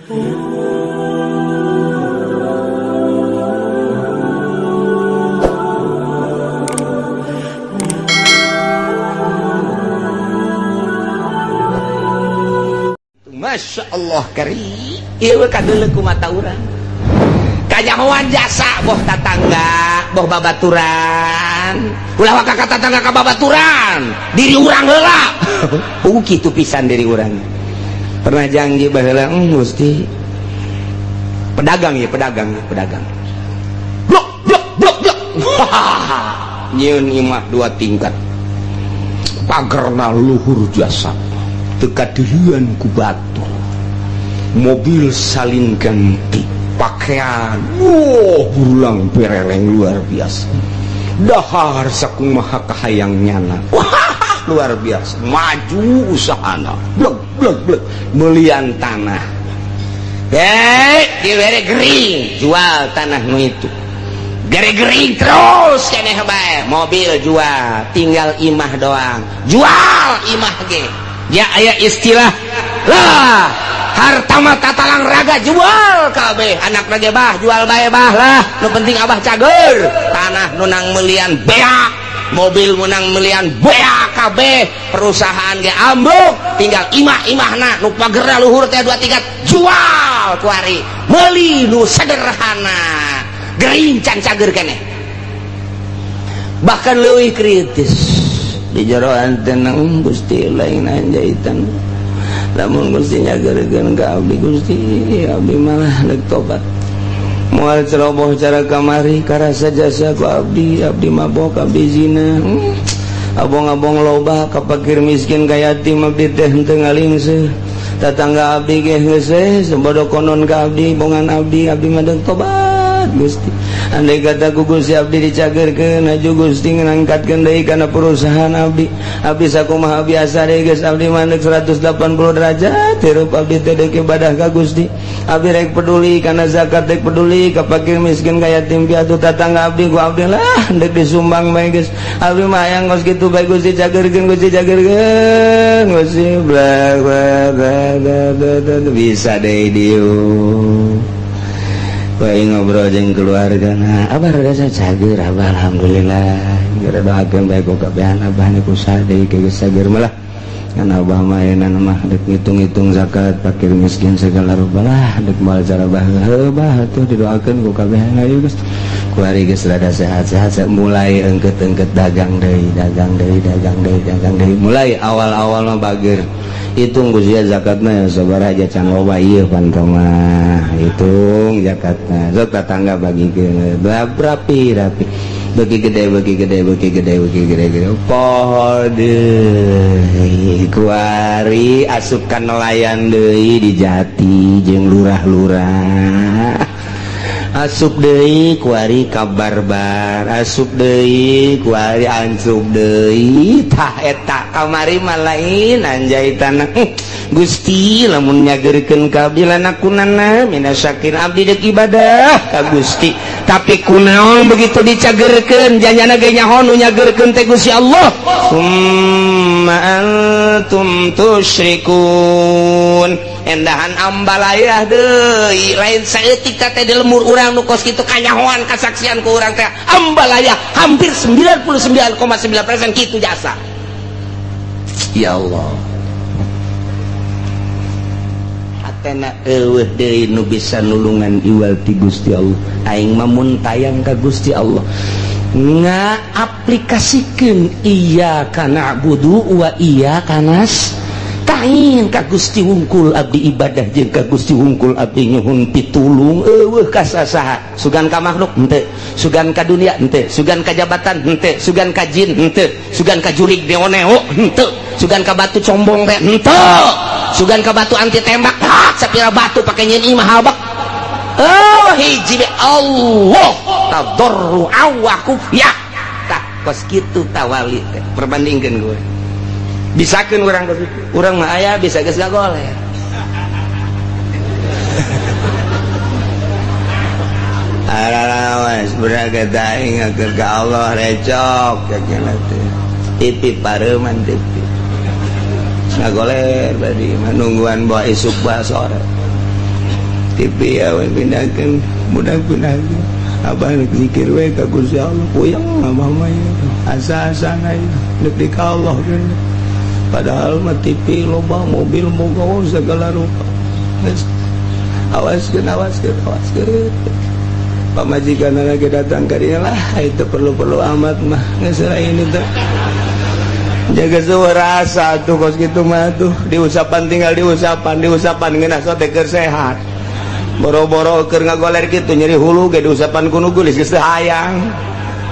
Masya Allah kari ieu kadeuleu ku mata urang kanyahoan jasa boh tatangga boh babaturan ulah waka ka tatangga ka babaturan diri urang heula kitu pisan diri urang pernah janji baheula Gusti pedagang ya pedagang pedagang blok blok blok blok nyieun imah dua tingkat pagerna luhur jasa teu kadeuleun ku batur mobil salin ganti pakaian wow burulang bereleng luar biasa dahar sakumaha kahayang nyana wah luar biasa maju usahana blek blek blek melian tanah dibere gering jual tanah nu itu gering terus keneh bae mobil jual tinggal imah doang jual imah ge ya aya istilah lah harta mah tatalang raga jual kabeh anak lagi bah jual bae bah lah nu penting abah cager tanah nunang melian beak mobil menang melian beak kabeh perusahaan ge ambruk tinggal imah-imahna nu pagerna luhur teh 2 tingkat jual kuari meuli nu sederhana gering can cager keneh bahkan leuwih kritis di jeroan tenang Gusti lain anjaitan lamun Gusti nyagerkeun ka abdi Gusti abdi malah deuk tobat moal ceroboh cara kamari karasa jasa ku abdi abdi mabok abdi zina abong-abong loba ka fakir miskin ka yatim abdi teh henteu ngalingseut tatangga abdi ge geus sebodo konon ka abdi bongan abdi abdi mah deuk tobat Gusti andai kata ku Gusti abdi dicagerkeun aju Gusti ngangkatkeun deui kana perusahaan abdi abdi sakumaha biasa deui geus abdi mah deuk 180 derajat hirup abdi teh deuk ibadah ka Gusti abdi rek peduli kana zakat rek peduli ka fakir miskin ka yatim piatu tatangga abdi ku abdi lah deuk disumbang bae geus abdi mah hayang geus kitu bae Gusti cagerkeun Gusti cagerkeun Gusti bla bla bla bla bisa deui dieu bae ngobrol jeung keluarga nah abah rada cager abah alhamdulillah gara doakeun bae ku kabehan abah niku usaha deui geus cager malah kan abah mah ayeuna mah deuk ngitung-ngitung zakat fakir miskin segala rupa lah deuk moal cara bah heuh bah atuh didoakeun ku kabehan ayo geus kuari geus rada sehat-sehat mulai engket-engket dagang deui dagang deui dagang deui dagang deui mulai awal-awal mah bager hitung Gusti zakatna ya sabaraha aja can loba ieu pan mah hitung zakatna sok tatangga bagikeun rapi rapi bagi gede bagi gede bagi gede bagi gede gede poho deui kuari asup ka nelayan deui di jati jeung lurah-lurah asup deui kuari ka barbar asup deui kuari ancup deui tah eta kamari mah lain anjaitan Gusti lamun nyageurkeun ka abdi lanakunanna minasyakirin abdi deuk ibadah ka Gusti tapi kunaon begitu dicagerkeun janyana ge nyaho nu nyageurkeun teh Gusti Allah summa antum tusyrikun endahan ambalayah deui lain saeutik teh di lemur urang nu kos kitu kanyahoan kasaksian ku urang teh ambalayah hampir 99,9% kitu jasa ya Allah hatena eueuh deui nu bisa nulungan iwal ti Gusti Allah aing mah mun tayang ka Gusti Allah ngaaplikasikeun iyyaka na'budu wa iyyaka nasta'in ka Gusti wungkul abdi ibadah jeung ka Gusti wungkul abdi nyuhun pitulung eueuh ka sasaha sugan ka makhluk henteu sugan ka dunia henteu sugan ka jabatan henteu sugan ka jin henteu sugan ka jurig neo-neo henteu sugan ka batu combong teh henteu sugan ka batu anti tembak hak sapira batu pake nyeun imah habak oh hiji be Allah tadarru'a wa khufyah tah kos kitu tawali teh perbandingkeun gue bisakeun urang kos kitu urang mah aya bisa geus gagoler arawas beraga aing ngakeun ka Allah recok cenah teh TV pareuman TV ngagoler tadi mah nungguan bawa isuk bawa sore TV ya we pindahkeun, budak pindahkeun. Abah rek zikir we ka Gusti Allah, puyeng abah mah ya. Asa-asana ya dek di ka Allah kan. Padahal mah TV loba, mobil moga segala rupa. Geus awaskeun, awaskeun, awaskeun. Pamajikan lagi datang ka dieu lah, itu perlu-perlu amat mah geus lain itu. Jaga suara rasa tuh kos gitu mah tuh diusapan, tinggal diusapan, diusapan ngeunah sote keur sehat. Boro-boro keur ngagoler kitu, nyeri hulu ge diusapan ku nu geulis geus teu hayang.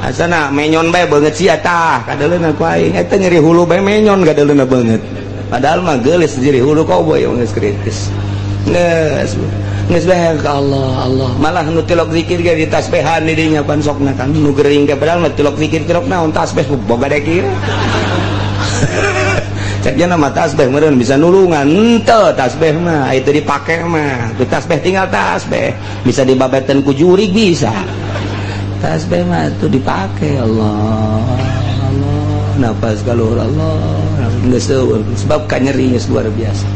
Asana menyon bae beungeut sia tah kadeuleuna ku aing eta nyeri hulu bae menyon kadeuleuna beungeut. Padahal mah geulis nyeri hulu koboy geus kritis. Geus geus bae ka Allah Allah, malah nu tilok zikir ge ditasbehan di dinya pan sokna kan nu gering ge, padahal mah tilok zikir tilok naon tasbeh boga dekir. Ceknya nama tasbih meureun bisa nulungan henteu, tasbih mah itu dipake mah itu tasbih tinggal tasbih bisa dibabetan ku jurig, bisa tasbih mah itu dipake. Allah Allah, nafas kaluhur Allah geus eueuh sebab kanyeri geus luar biasa.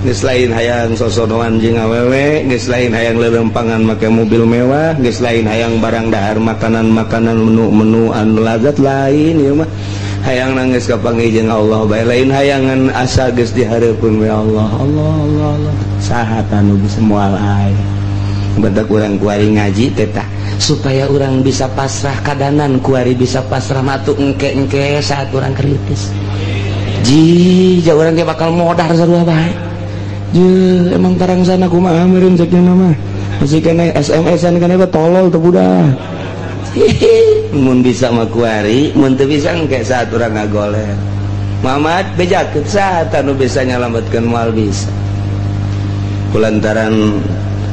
Geus lain hayang sosonoan jeung awewe, geus lain hayang lelempangan make mobil mewah, geus lain hayang barang dahar makanan-makanan menu-menu anu lazat, lain ieu mah hayang nangis kapanggih jeung Allah bae, lain hayangan asa geus dihareupeun we. Allah Allah Allah Allah, saha anu bisa moal aya. Bentak urang kuari ngaji teh tah supaya urang bisa pasrah kadanan, kuari bisa pasrah matu engke-engke saat urang kritis ji jauh urang ge bakal modar sarua bae. Je emang tarang sana kumaha meureun cek mah masih kena SMS-an kana tolol teu budak. Mun bisa mah kuari, mun teu bisa engke saat urang ngagoler. Muhammad bejakeun saha anu bisa nyalametkeun? Moal bisa. Kulantaran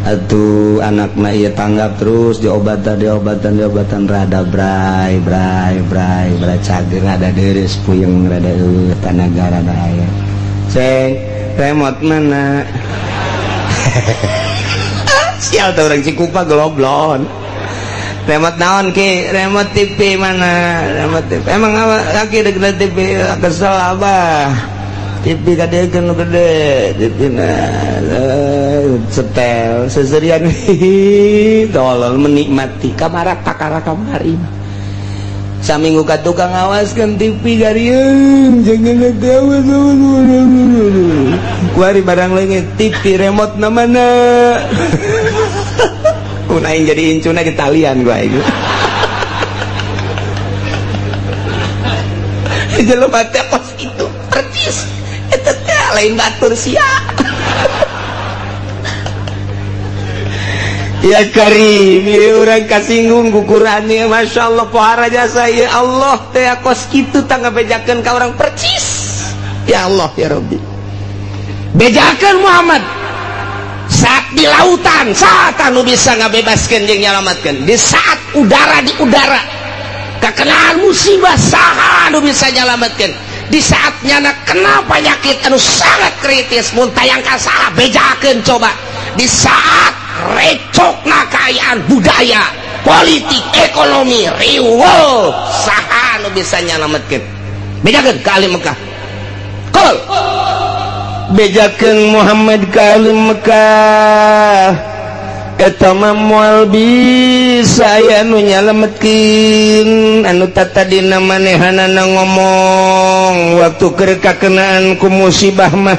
atuh anakna ieu tanggap terus diobatan, diobatan, diobatan, rada bray bray bray bray cager, rada deres puyeng, rada eueuh tanaga, rada aya. Ceng, remote mana? Sial tuh orang Cikupa geloblon. Remote naon ki? Remote TV mana? Remote TV emang apa kaki dek TV? Kesel abah, TV kadekeun gede TV na setel seserian, tolol menikmati kamara kakara kamari. Saminggu ka tukang ngawaskeun TV garieun, jangan awas. Kuari barang leungit TV remote na mana? Mun aing jadi incuna di talian gua aing. Jelema teh kos itu percis eta teh lain batur sia. Ya Karim, ya urang kasinggung kukurane, Masya Allah, pohara jasa ya Allah teh kos kitu tangga bejakeun ka urang percis. Ya Allah ya Rabbi. Bejakeun Muhammad saat di lautan, saat anu bisa ngabebaskeun jeung nyalamatkeun, di saat udara di udara kekenaan musibah, saha anu bisa nyalamatkeun, di saat nyana kena penyakit anu sangat kritis mun tayang ka saha? Bejakeun coba di saat recokna kaayaan budaya, politik, ekonomi riweuh, saha anu bisa nyalametkeun? Bejakeun ka ahli Mekah. Qul, bejakeun Muhammad ka ahli Mekah, eta mah moal bisa aya anu nyalametkeun anu tatadina manehanana ngomong waktu keur kakenaan ku musibah mah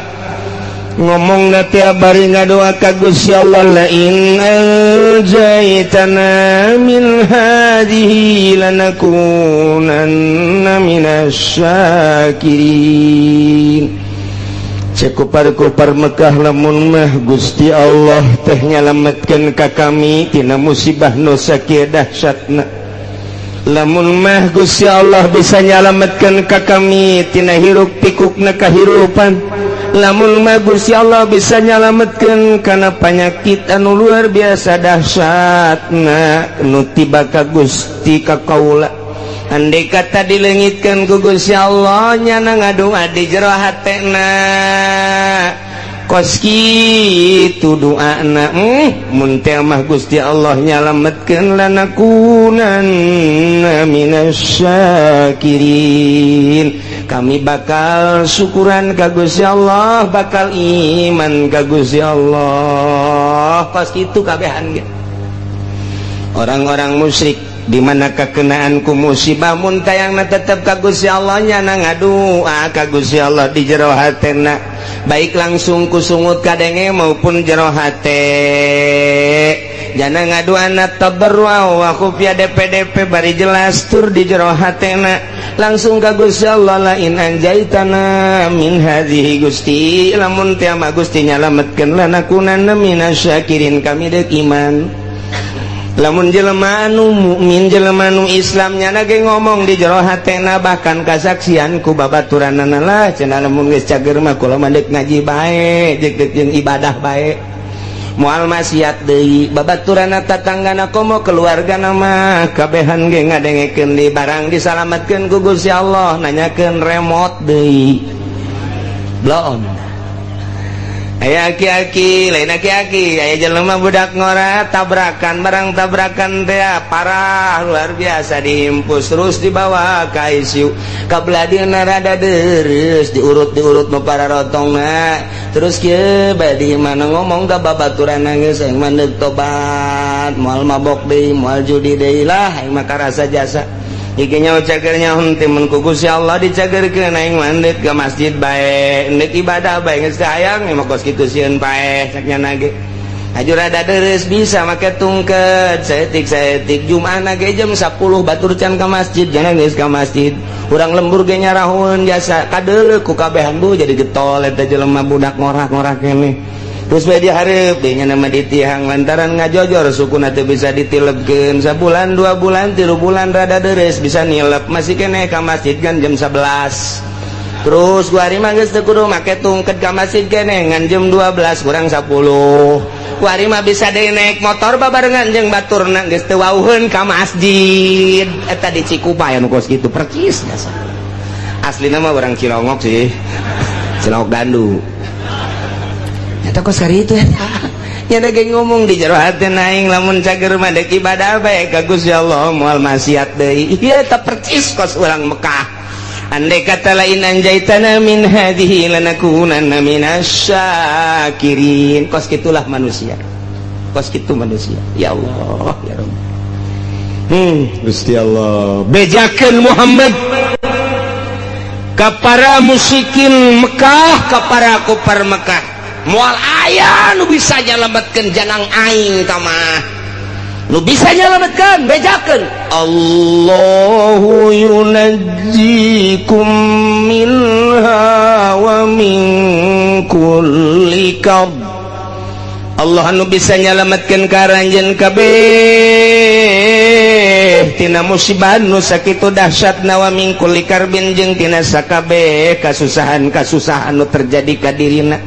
ngomong na teh bari ngadoa ka Gusti Allah, la in anjaytana min hadhihi lanakunanna minasy syakirin. Cek kupar-kupar Mekah, lamun mah Gusti Allah teh nyalametkeun ka kami tina musibah nu sakieu dahsyatna, lamun mah Gusti Allah bisa nyalametkeun ka kami tina hiruk pikukna kahirupan, lamun mah Gusti Allah bisa nyalametkeun kana panyakit anu luar biasa dahsyatna nu tiba ka Gusti ka kaula, andai kata dilengitkan ku Gusti Allah, nyana ngadoa di jero hatena kos kitu doana, mun teh mah Gusti Allah nyalametkeun, lanakunanna minasy syakirin. Kami bakal syukuran ka Gusti Allah, bakal iman ka Gusti Allah. Pas itu kabehan ge orang-orang musyrik di mana kekenaan ku musibah, mun tayangna tetep ka Gusti Allah, nyana ngadua ka Gusti Allah di jero hatena, baik langsung ku sungut kadenge maupun jero hate. Jana ngaduana tabarru wa khufya, DPDP bari jelas tur di jero hatena langsung ka Gusti Allah. La in anjaitana min hadhihi, Gusti, lamun teh mah Gusti nyalametkeun, lanakunanna minasyakirin, kami deuk iman. Lamun jelema anu mukmin, jelema anu Islam, nyana ge ngomong di jero hatena, bahkan kasaksian ku babaturanana lah cenah, lamun geus cager mah kula mah deuk ngaji bae, jeung deuk jeung ibadah bae, moal maksiat deui. Babaturana, tatanggana, komo keluargana mah kabehan ge ngadengekeun di barang disalametkeun ku Gusti Allah, nanyakeun remote deui. Bloon. Aya aki-aki, lain aki-aki, aya jelema budak ngora tabrakan, barang tabrakan teh parah luar biasa, diimpus terus dibawa ke ICU. Kabelah dieuna rada deres, diurut diurut nu para rotongna. Terus kieu bae di mana ngomong ka babaturan, geus aing mah deuk tobat, moal mabok deui, moal judi deui lah, aing mah karasa jasa. Iki nyawa cagernya henteu mun ku Gusti Allah dicagerkeun, aing mah deuk ke masjid bae, deuk ibadah bae, geus hayang mah kos kitu sieun paeh cak nyana ge. Aju rada deres bisa make tungket saeutik saeutik, Jumat ge jam 10 batur can ka masjid, jangan geus ka masjid. Urang lembur ge nyarahun jasa kadeuleu ku kabehan bu jadi getol eta jelema budak ngorak-ngorak keneh. Terus bae dihareup deui nya nama ditihang lantaran ngajojor sukuna teu bisa ditilebkeun. Sabulan, 2 bulan, 3 bulan rada deres bisa nilep, masih keneh ka masjid kan jam 11. Terus gua hari mah geus teu kudu make tungket ka masjid keneh, ngan jam 12 kurang 10 kuari mah bisa deui naik motor babarengan jeung baturna, geus teu wauheun ka masjid. Eta di Cikupa anu kos kitu percis dasar. Aslina mah orang Cilongok sih, Cilongok Gandu. Eta kos kari itu eta nya ge ngomong di jero hati, aing lamun cager mah deuk ibadah bae ka Gusti Allah, moal maksiat deui. Ieu eta percis kos urang Mekah. Andai kata lain anjaitana min hadhihi lanakunanna minasyakirin. Kos gitulah manusia, kos gitu manusia. Ya Allah, ya Rabb. Gusti Allah bejakeun Muhammad ka para musyrikin Mekah, ka para kufar Mekah, moal aya nu bisa nyalametkeun janang aing ka mah nu bisa nyalametkeun. Bejakeun, Allahu yunajjikum minha wa min kulli karb. Allah anu bisa nyalametkeun ka aranjeun kabeh tina musibah nu sakitu dahsyatna, wa min kulli karbin, jeung tina sakabeh kasusahan-kasusahan nu terjadi ka dirina.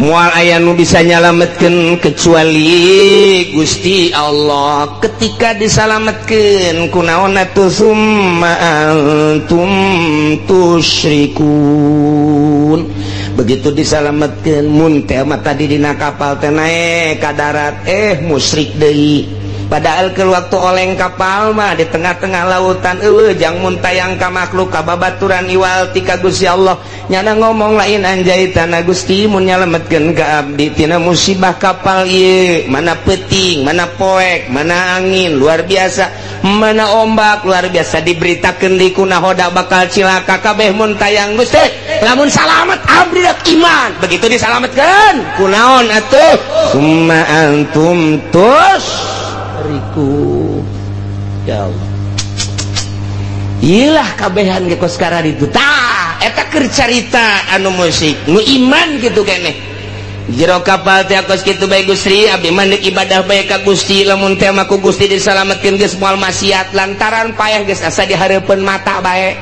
Moal aya nu bisa nyalametkeun kecuali Gusti Allah. Ketika disalametkeun kunaon atuh? Summa antum tusyrikun. Begitu disalametkeun, mun teh mah tadi dina kapal teh naek ka darat, musyrik deui. Padahal ke waktu oleng kapal mah di tengah-tengah lautan eueuh jang muntayang ka makhluk, ka babaturan, iwal ti ka Gusti Allah. Nyana ngomong, lain anjaitana, Gusti, mun nyalametkeun ka abdi tina musibah kapal ieu, mana peuting, mana poek, mana angin luar biasa, mana ombak luar biasa, diberitakeun di ku nahoda bakal cilaka kabeh, mun tayang Gusti lamun salamet abdi rek iman. Begitu disalametkeun kunaon atuh? Summa antum tusyrikun. Ya Allah. Iyalah, kabehan ge kos itu tah eta keur carita anu musik nu iman gitu keneh jero kapal teh kos kitu bae. Gusti, abdi mah ibadah bae ka Gusti, lamun teh mah ku Gusti disalametkeun geus moal maksiat, lantaran payah geus asa di hareupeun mata bae,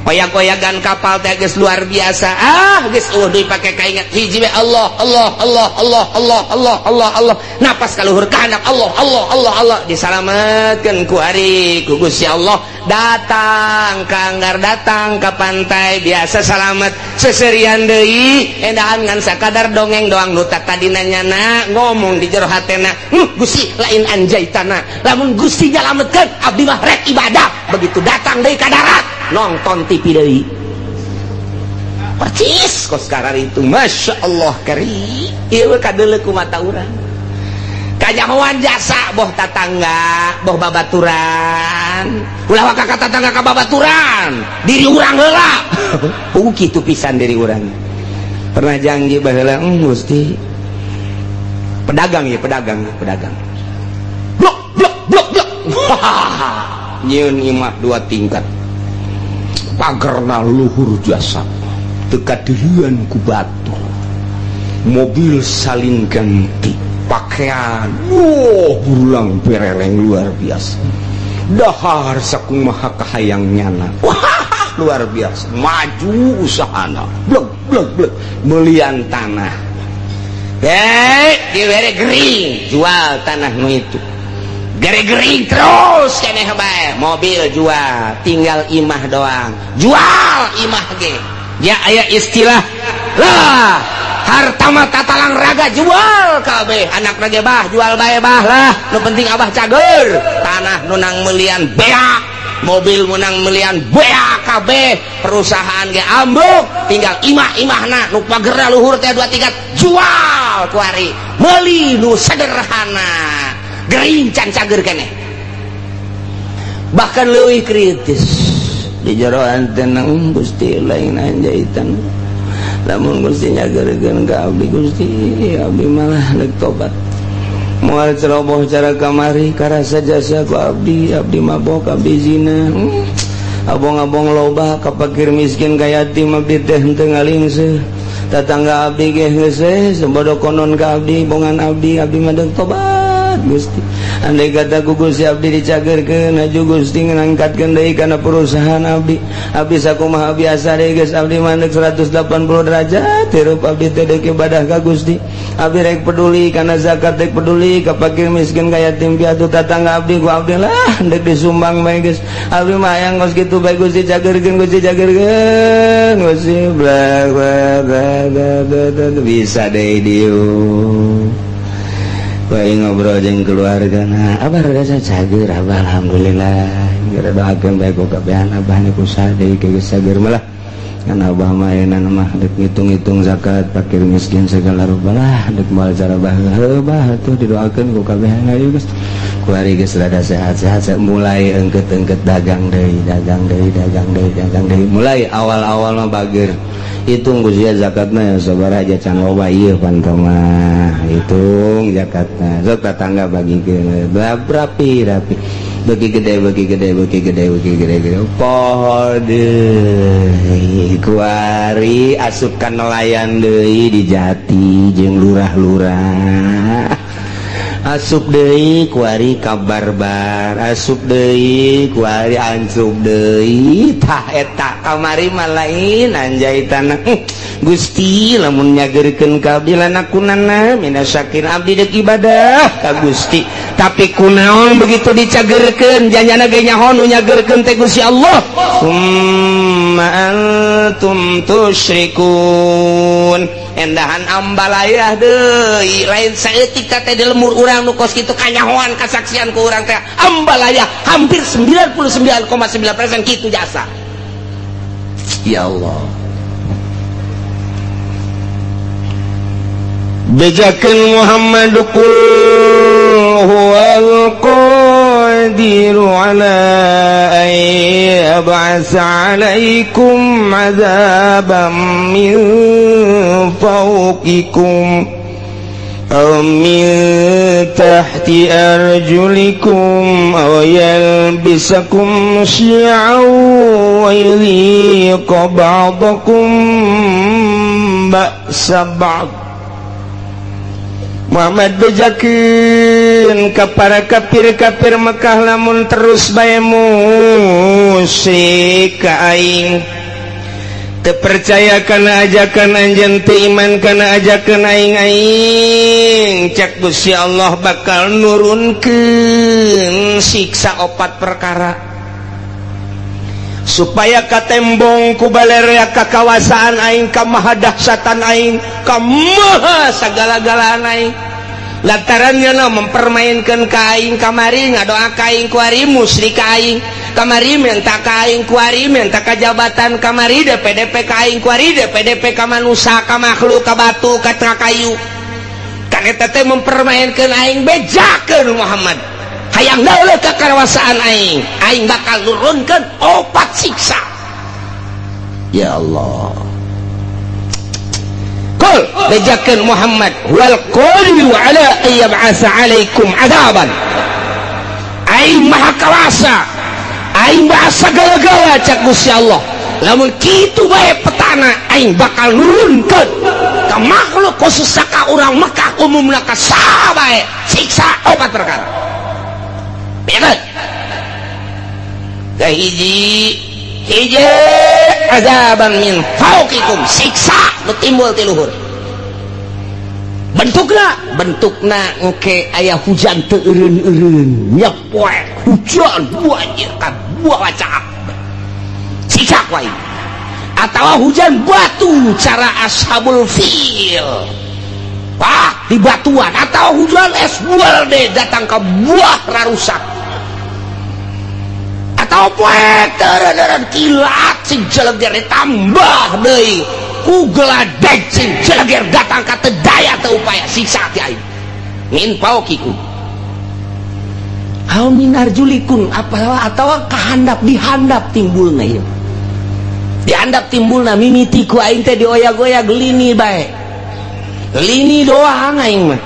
oyak-oyagan kapal teh geus luar biasa. Ah, geus eueuh deui pake kaingat hiji we, Allah, Allah, Allah, Allah, Allah, Allah, Allah, Allah, napas kaluhur ka handap, Allah, Allah, Allah, Allah. Disalametkeun ku ari ku Gusti Allah, datang ka anggar, datang ke pantai biasa, salamet. Seserian deui endahan ngan sakadar dongeng doang. Nu tadina nyana ngomong di jero hatena, Gusti, lain anjaitana, lamun Gusti nyalametkeun abdi mah rek ibadah." Begitu datang deui ka darat, nonton TV deui. Percis kos karar itu. Masya Allah keri. Ieu kadeuleu ku mata urang. Kanyahoan jasa boh tatangga, boh babaturan. Ulah waka ka tatangga ka babaturan. Diri urang heula. Kitu pisan diri urang. Pernah janji baheula, Gusti. Pedagang ya, pedagang, pedagang. Blok, blok, blok, blok. Nyieun imah dua tingkat. Pagerna luhur jasa. Teu kadeuleun ku batur. Mobil salin ganti, pakaian, wow, burulang bereleng luar biasa. Dahar sakumaha kahayang nyana. Wah, luar biasa. Maju usahana. Blek blek blek melian tanah. Hei, dibere gering, jual tanah nu itu. Gere gering terus keneh bae, mobil jual, tinggal imah doang. Jual imah ge. Ya aya istilah lah, harta mah tatalang raga jual kabeh, anak ge bah jual bae bah lah, nu penting abah cager. Tanah nu nang melian beak, mobil menang melian beak kabeh, perusahaan ge ambruk, tinggal imah-imahna nu pagerna luhur teh dua tingkat jual kuari, meuli nu sederhana. Gering can cager keneh. Bahkan leuwih kritis di jeroan tenang Gusti lain anjaitan. Lamun Gusti nyageurkeun ka abdi Gusti, abdi malah deuk tobat. Moal ceroboh cara kamari karasa jasa ku abdi, abdi mabok, abdi zina. Abong-abong loba ka fakir miskin ka yatim abdi teh henteu ngalingseuh. Tatangga abdi ge geus sebodo konon ka abdi, bongan abdi, abdi mah deuk tobat Gusti. Andai kata ku Gusti abdi dicagerkeun, aju Gusti ngangkatkeun deui kana perusahaan abdi. Abdi sakumaha biasa deui geus abdi mah deuk 180 derajat hirup abdi teh deuk ibadah ka Gusti. Abdi rek peduli kana zakat, rek peduli ka fakir miskin ka yatim piatu tatangga abdi ku abdi lah deuk disumbang bae geus. Abdi mah hayang kos kitu bae Gusti cagerkeun, Gusti cagerkeun Gusti bla bla bla bla bla bisa deui dieu. Bae ngobrol jeung keluarga nah, abah rada cager abah alhamdulillah. Gara doakeun bae ku kabehan abah ni usaha deui ke geus cager malah. Kan abah mah ayeuna mah deuk ngitung-ngitung zakat fakir miskin segala rupa lah deuk moal cara bah heuh bah atuh didoakeun ku kabehan ayo geus. Kuari geus rada sehat-sehat mulai engket-engket dagang deui, dagang deui, dagang deui, dagang deui. Mulai awal-awal mah bager. Hitung Gusti zakatna ya sabaraha aja can loba ieu pan mah. Hitung zakatna. Sok tetangga bagikeun. Rapi rapi. Bagi gede, bagi gede, bagi gede, bagi gede, gede. Poho deui kuari asup ka nelayan deui di Jati jeung lurah-lurah. Asup deui kuari ka barbar, asup deui kuari ancup deui. Tah eta kamari mah lain anjaitan. Gusti lamun nyageurkeun ka abdi lanakunanna minasyakirin abdi deuk ibadah ka Gusti. Tapi kunaon begitu dicagerkeun janyana ge nyaho nu nyageurkeun teh Gusti Allah. Summa antum tusyrikun. Endahan ambalayah deui lain saeutik teh di lemur urang nu kos kitu kanyahoan kasaksian ku urang teh ambalayah hampir 99,9% kitu jasa. Ya Allah. Bejakeun Muhammad qul huwal qadiru ala an yab'atsa 'alaikum 'adzaban min fawqikum aw min tahti arjulikum aw yalbisakum syi'an wa yudhiqa ba'dakum ba'sa ba'd. Muhammad bejakeun ka para kafir-kafir Mekah lamun terus bae musyrik ka aing teu percaya kana ajakan anjeun, teu iman kana ajakan aing, aing cek Gusti Allah bakal nurunkeun siksa opat perkara supaya katembong ku balerea kakawasaan aing, ka mahadahsyatan aing, ka maha sagala-galaan aing. Lantarannya no mempermainkan ka aing kamari, ngadoa ka aing kuari musyrik ka aing. Kamari minta ka aing kuari, minta ka jabatan kamari, DPDP ka aing kuari, DPDP ka manusia, ka makhluk, ka batu, ka kayu. Kan eta teh mempermainkan aing, bejakeun Muhammad. Hayang dauleuh ka kawasaan aing, aing bakal nurunkeun opat siksa. Ya Allah. Qul bejakeun Muhammad wal qadiru ala ayyab'atsa alaikum adaban. Aing maha kawasa, aing bahasa gala-gala cak Gusti Allah. Lamun kitu bae petana aing bakal nurunkeun ka makhluk khusus ka urang Mekah umumna ka saha bae siksa opat perkara. Bener. Kahiji hiji azaban min fauqikum, siksa nu timbul ti luhur. Bentukna bentukna engke aya hujan teu eureun-eureun nyepoek hujan banjir ka buah cakap siksa ku aing. Atawa hujan batu cara ashabul fil, wah di batuan, atau hujan es buah datang ke buah rarusak, atau poek teureun-eureun kilat sing jeleger ditambah deui ku geladeg sing jeleger datang ka teu daya teu upaya, siksa ti aing min fauqikum aw min arjulikum, apa atawa kahandap dihandap timbulna ieu, dihandap timbulna mimiti ku aing teh dioyag-oyag lini bae, lini doang aing mah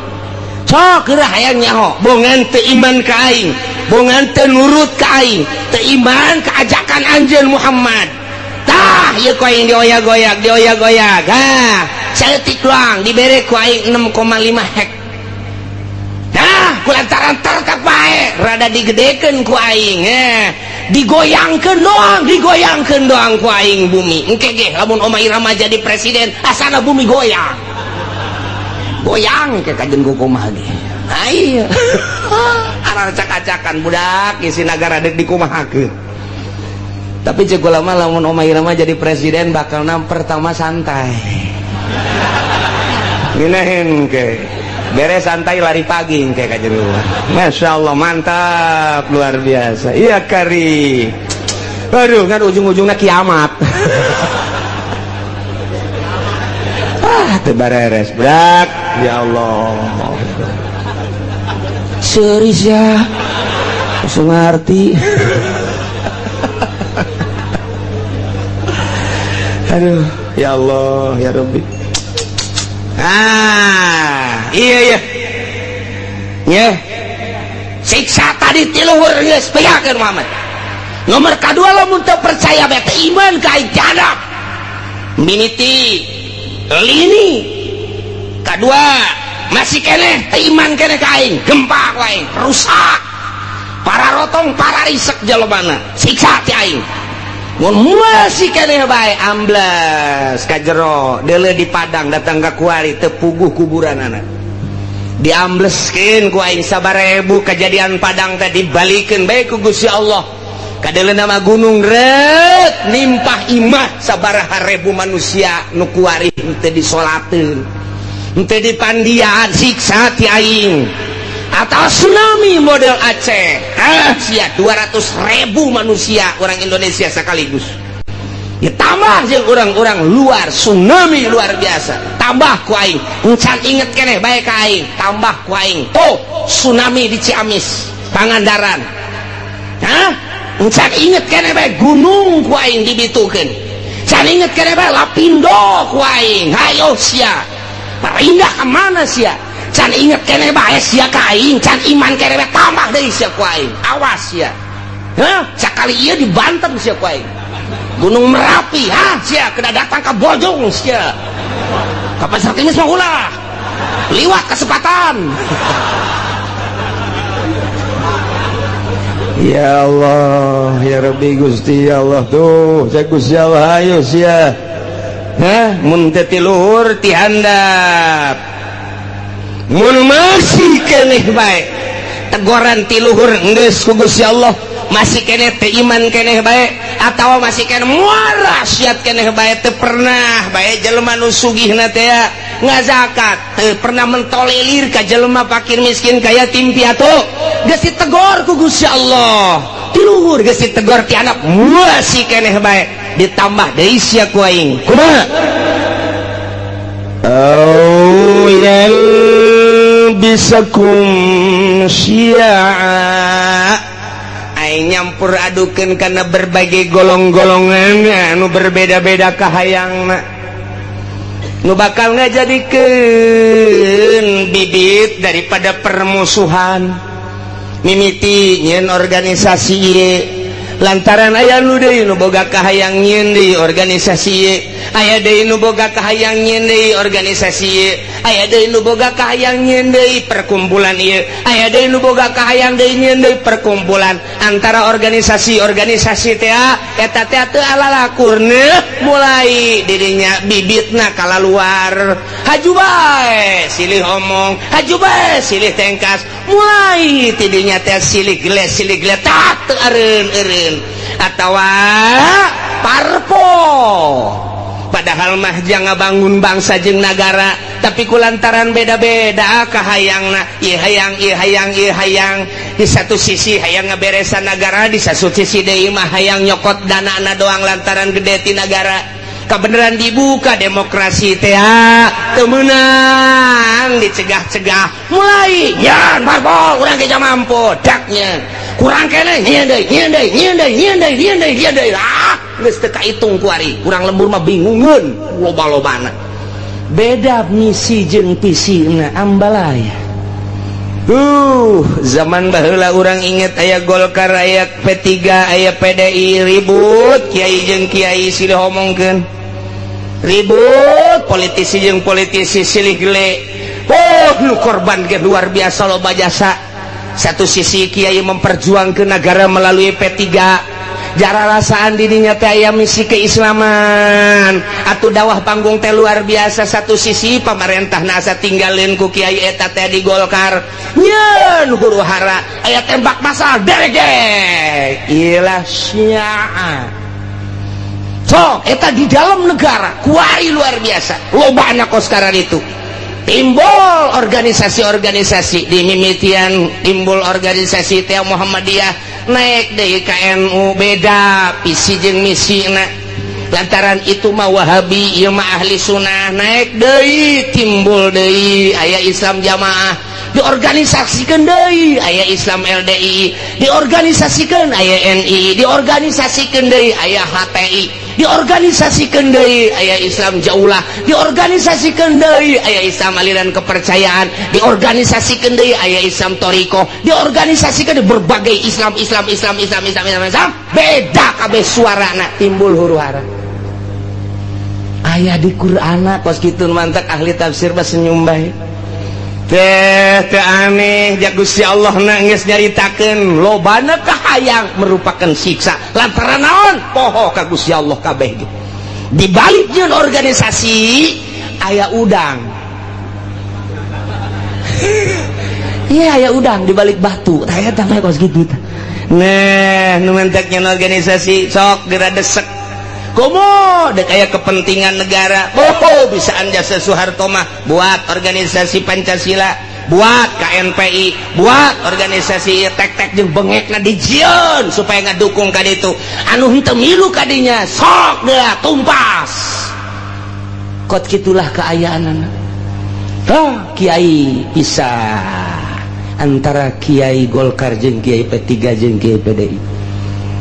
sok geura hayang nyaho bongan teu iman ka aing, bongan teu nurut ka aing, teu iman ka ajakan anjeun Muhammad. Tah ieu ku aing dioyag-oyag, dioyag-oyag. Ha, saeutik doang dibere ku aing 6,5 hek. Nah, ku lantaran tetep bae rada digedekeun ku aing, digoyangkeun doang, digoyangkeun doang ku aing bumi. Engke ge lamun Oma Irama jadi presiden, asana bumi goyang. Goyang ke kajen ku kumaha ge. Ayo. Aracak-acakan budak isi nagara dek dikumahakeun. Tapi cek ulama lamun Oma Irama jadi presiden bakalna pertama santai. Ngeunaheun ke. Beres santai lari pagi kayak kajeun. Masya Allah mantap luar biasa. Iya kari. Aduh kan ujung-ujungnya kiamat. Ah teu bareres brak. Ya Allah. Serius ya. Langsung ngerti. Aduh, ya Allah, ya Rabbi. Ah, iya iya. Ya. Siksa tadi ti luhur geus bejakeun Muhammad. Nomor kadua lamun teu percaya bae teu iman ka aing jadab. Mimiti lini. Kadua masih keneh teu iman keneh ka aing, gempa ku aing, rusak. Para rotong, para risek jalmana, siksa ti aing. Mun masih keneh bae ambles ka jero, deuleu di Padang datang ka kuari teu puguh kuburan anak. Diambleskeun ku aing sabarebu kejadian Padang teh dibalikeun bae ku Gusti Allah. Kadeuleu nama gunung reut nimpah imah sabaraha ribu manusia nu kuari teu disolateun. Henteu dipandian siksa ti aing. Atau tsunami model Aceh, ah sia 200.000 manusia orang Indonesia sekaligus. Ditambah jeung orang-orang luar, tsunami luar biasa. Tambah ku aing, encan inget keneh bae ka aing, tambah ku aing. Tuh, tsunami di Ciamis, Pangandaran. Hah? Encan inget keneh bae gunung ku aing dibitukeun. Can inget keneh bae Lapindo ku aing. Hayo sia. Pindah ke mana sia? Can inget keneh bae sia ka aing, can iman keneh bae tambah deui sia ku aing. Awas sia. Hah? Sakali ieu dibanten sia ku aing. Gunung Merapi, ha sia kena datang ke Bojong sia. Ka Pasar Kemis mah ulah. Liwat kesempatan. Ya Allah, ya Rabbi Gusti ya Allah tuh, saya Gusti Allah ayo sia. Hah, mun teu ti luhur ti handap. Mun masih keneh bae teguran ti luhur geus ku Gusti Allah, masih keneh teu iman keneh bae atawa masih keneh muara siat keneh bae teu pernah bae jelema nu sugihna teh ngazakat, teu pernah mentolelir ka jelema fakir miskin ka yatim piatu, geus ditegor ku Gusti Allah. Ti luhur geus ditegor ti anak masih keneh bae, ditambah deui sia ku aing. Kumaha? Au yalbisakum syi'a, aing nyampur adukeun kana berbagai golong-golongan anu berbeda-beda kahayangna, nu bakal ngajadikeun bibit daripada permusuhan. Mimiti nyieun organisasi ieu lantaran aya nu deui nu boga kahayang nyieun deui organisasi ieu, aya deui nu boga kahayang nyieun deui organisasi ieu, aya deui nu boga kahayang nyieun deui perkumpulan ieu, aya deui nu boga kahayang deui nyieun deui perkumpulan. Antara organisasi-organisasi teh eta teh teu alalakurna, mulai dirinya bibitna kalaluar, haju bae silih omong, haju bae silih tengkas, mulai tidinya teh silih geles, silih geletak, teu eureun-eureun atawa parpol. Padahal mah jangan bangun bangsa jeung nagara, tapi kulantaran beda-beda kahayangna, ieu hayang ieu, hayang ieu, hayang di satu sisi hayang ngaberesan negara, di satu sisi deui mah hayang nyokot dana na doang lantaran gede ti nagara. Kebenaran dibuka demokrasi teh teu meunang, dicegah-cegah, mulai nyan parpol, urang ge mampu daknya kurang keneh, nyieun deui, nyieun deui, nyieun deui, nyieun deui, nyieun deui, nyieun deui. Ah, geus teu kaitung kuari. Kurang lembur mah bingungeun loba-lobana, beda misi jeung visina, ambalaya. Zaman baheula urang inget aya Golkar, aya P3, aya PDI, ribut kiai jeung kiai silih omongkeun, ribut politisi jeung politisi silih gele. Oh, nu korban ge luar biasa loba jasa. Satu sisi kiai memperjuangkan negara melalui P3, jara rasaan dirinya teh aya misi keislaman atau dakwah panggung teh luar biasa. Satu sisi pemerintah nasa tinggalin ku kiai eta teh di Golkar, nyeun huru hara, aya tembak masal derege ilah syiah. So eta di dalam negara kuari luar biasa loba anak kos. Sekarang itu timbul organisasi-organisasi di mimitian, timbul organisasi teh Muhammadiyah, naik deui ka NU, beda visi jeung misi na, lantaran itu mah Wahabi, ieu mah ahli sunnah. Naik deui, timbul deui aya Islam jamaah, diorganisasikan deui aya Islam LDI, diorganisasikan aya NI, diorganisasikan deui aya HTI, diorganisasikan deui aya Islam Jaulah, diorganisasikan deui aya Islam aliran kepercayaan, diorganisasikan deui aya Islam Toriko, diorganisasikan di berbagai Islam, Islam, Islam, Islam, Islam, Islam, Islam, beda kabeh suarana, timbul huru hara. Aya di Qur'ana kos kitu. Mantak ahli tafsir mah senyum bae teh, teh aneh ja Gusti Allah na geus nyaritakeun lobana kahayang merupakan siksa. Lantaran naon? Poho ka Gusti Allah kabeh ge. Di balik jeung organisasi aya udang. Iya, aya udang di balik batu. Tah eta mah kos kitu tah. Nah, nu mantaknya organisasi sok geura desek. Komo dek aya kepentingan negara. Oh, bisaan jasa Soeharto mah buat organisasi Pancasila, buat KNPI, buat organisasi tek-tek jeung bengekna dijieun supaya ngadukung ka ditu. Anu henteu milu ka dinya sok geura tumpas. Kot kitulah kaayaanana. Tah, kiai pisah antara kiai Golkar jeung kiai P3 jeung kiai PDI.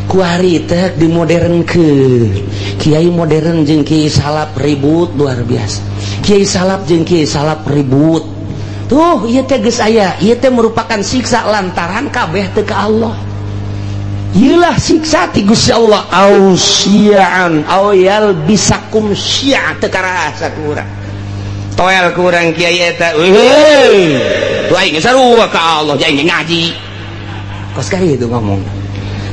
Kuari teh di modern ke kiai modern jeung kiai salaf ribut luar biasa, kiai salaf jeung kiai salaf ribut. Tuh, ieu teh geus aya, ieu teh merupakan siksa lantaran kabeh teu ka Allah. Ieulah siksa ti Gusti Allah, au syi'an au yalbisakum syi'a, teu karasa ku urang. Toel ku urang kiai eta, euy, tuh aing sarua ka Allah, aing ngaji kos kali itu ngomong.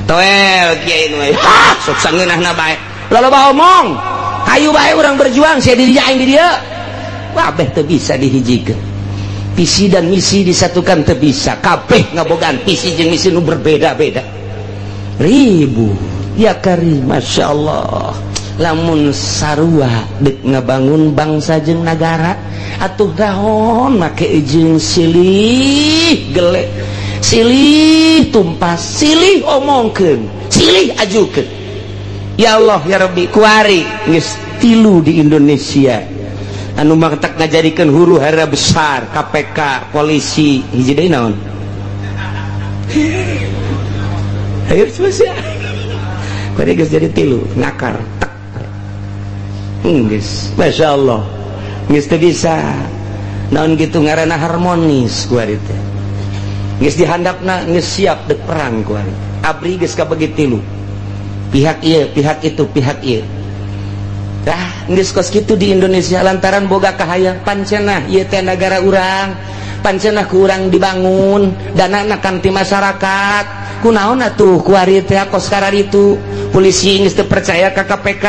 Toel kiai nu, ha, sok sangeunahna bae, loba omong, hayu bae urang berjuang, sia di dinya, aing di dieu. Kabeh teu bisa dihijikeun, visi dan misi disatukan teu bisa, kabeh ngabogaan visi jeung misi nu berbeda-beda, ribu ya karim. Masya Allah, lamun sarua dek ngabangun bangsa jeung nagara, atuh dahon make jeung silih gelek. Silih tumpas, silih omongkeun, silih ajukeun. Ya Allah ya Rabbi, kuari geus tilu di Indonesia anu matak ngajadikeun huru hara besar, KPK, polisi, hiji deui naon? Ayo sia. Kuari geus jadi tilu, ngakar tek. Geus, Masya Allah. Geus teu bisa. Naon gitu ngaranna harmonis kuari teh. Geus dihandapna geus siap dek perang kuari. Abri geus kabagi tilu. Pihak ieu, pihak itu, pihak ieu. Dah geus kos kitu di Indonesia lantaran boga kahayang pancenah ieu teh nagara urang. Pancenah ku urang dibangun, danana kan ti masyarakat. Kunaon atuh kuari teh kos kararitu. Polisi geus teu percaya ka KPK.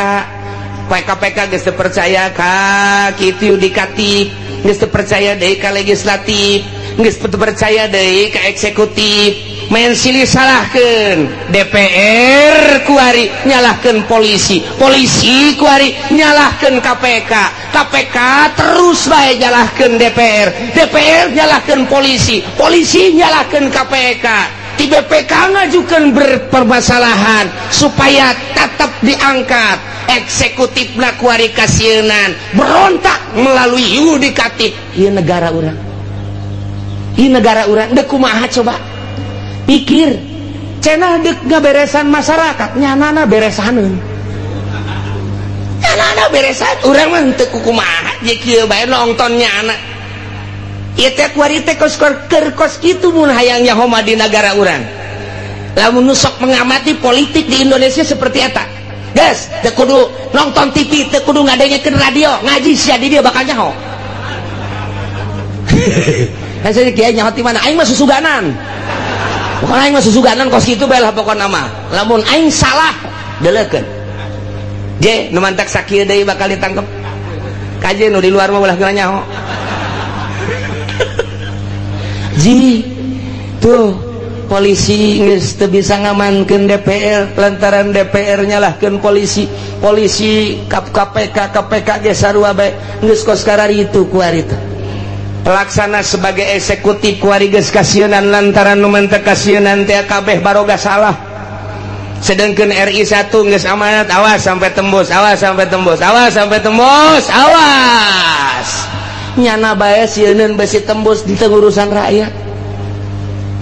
KPK geus teu percaya ka kitu yudikatif, geus teu percaya deui ka legislatif, geus teu percaya deui ka eksekutif. Main silih salahkeun DPR kuari nyalahkeun polisi, polisi kuari nyalahkeun KPK, KPK terus bae nyalahkeun DPR, DPR nyalahkeun polisi, polisi nyalahkeun KPK. Di BPK ngajukan berpermasalahan supaya tetap diangkat. Eksekutif kuari kasieunan berontak melalui yudikatif. Ieu negara urang, ieu negara urang dek kumaha coba pikir. Cenah dek ngaberesan masyarakat, nyanana beresaneun, nyanana beresan. Urang mah henteu kumaha je kieu bae nonton nyana. Ieu teh kuari teh kos keur kos kitu mun hayang nyaho mah di negara urang. Lamun nu sok mengamati politik di Indonesia seperti eta. Geus, teu kudu nonton TV, teu kudu ngadengekeun radio, ngaji sia di dia bakal nyaho. Kan saya kiai nyaho ti mana? Aing mah susuganan. Pokoknya aing mah susuganan kos kitu bae lah pokona mah. Lamun aing salah, deleukeun. Je, nu mantak sakieu deui bakal ditangkep. Kaje nu di luar mah ulah geuna nyaho. Ji, tuh polisi geus teu bisa ngamankeun DPR lantaran DPR nyalahkeun polisi, polisi ka KPK, KPK ge sarua bae geus kos kararitu kuari teh. Pelaksana sebagai eksekutif kuari geus kasieunan lantaran nu mantek kasieunan teh kabeh baroga salah. Sedangkan RI 1 geus amanat, awas sampai tembus, awas sampai tembus, awas sampai tembus, awas. Nyana bae sieuneun besi tembus di urusan rakyat.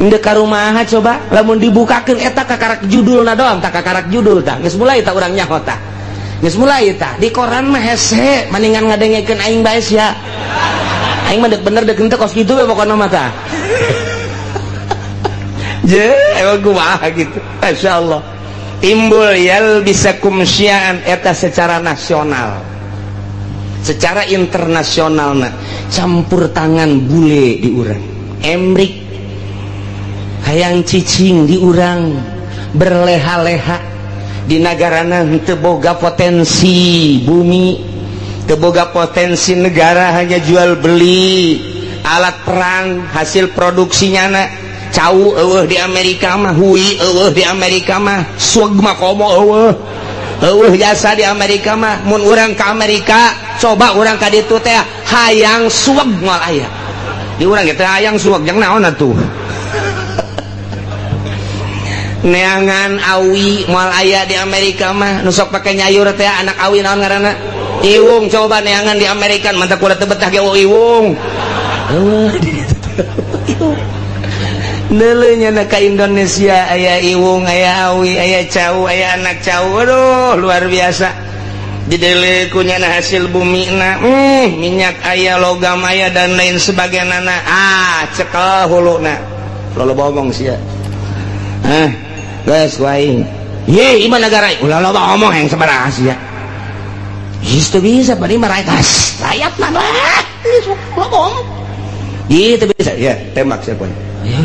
Ndek ka rumaha coba lamun dibukakeun eta kakarak judulna doang, tak kakarak judul tah geus mulai tah urang nyaho tah. Geus mulai tah di koran mah hese mendingan ngadengekeun aing bae sia. Aing mah dek bener dek henteu kos kitu we pokona mah tah. Je, emang kumaha gitu. Masyaallah. Timbul yal bisa kumsiaan eta secara nasional. Secara internasional nah, campur tangan bule di urang. Emrik hayang cicing di urang berleha-leha di nagarana henteu boga potensi bumi, teu boga potensi negara, hanya jual beli alat perang hasil produksinya na. Cau eueuh di Amerika mah, hui eueuh di Amerika mah, sueg mah komo eueuh. Eueuh jasa di Amerika mah. Mun urang ka Amerika, coba urang ka ditu teh hayang sueg moal aya. Di urang ge teh hayang sueg jang naon atuh. Neangan awi moal aya di Amerika mah. Nu sok pake nyayur teh anak awi naon ngaranna? Iwung. Coba neangan di Amerika mantap kula teu betah ge iwung. Eueuh di ditu teh. Neuleunya na ka Indonesia aya iwung, aya awi, aya cau, aya anak cau. Aduh, luar biasa. Didele kunya na hasil bumi na, minyak aya, logam aya dan lain sebagainya na. Ah, cekel huluna. Loba omong sia. Ah, geus ku aing. Ye, ieu negara ulah loba omong yang sabaraha sia. Geus teu bisa bari mah rakyat. Rakyat mah lah. Loba omong. Gitu bisa ya, tembak siapa? Ya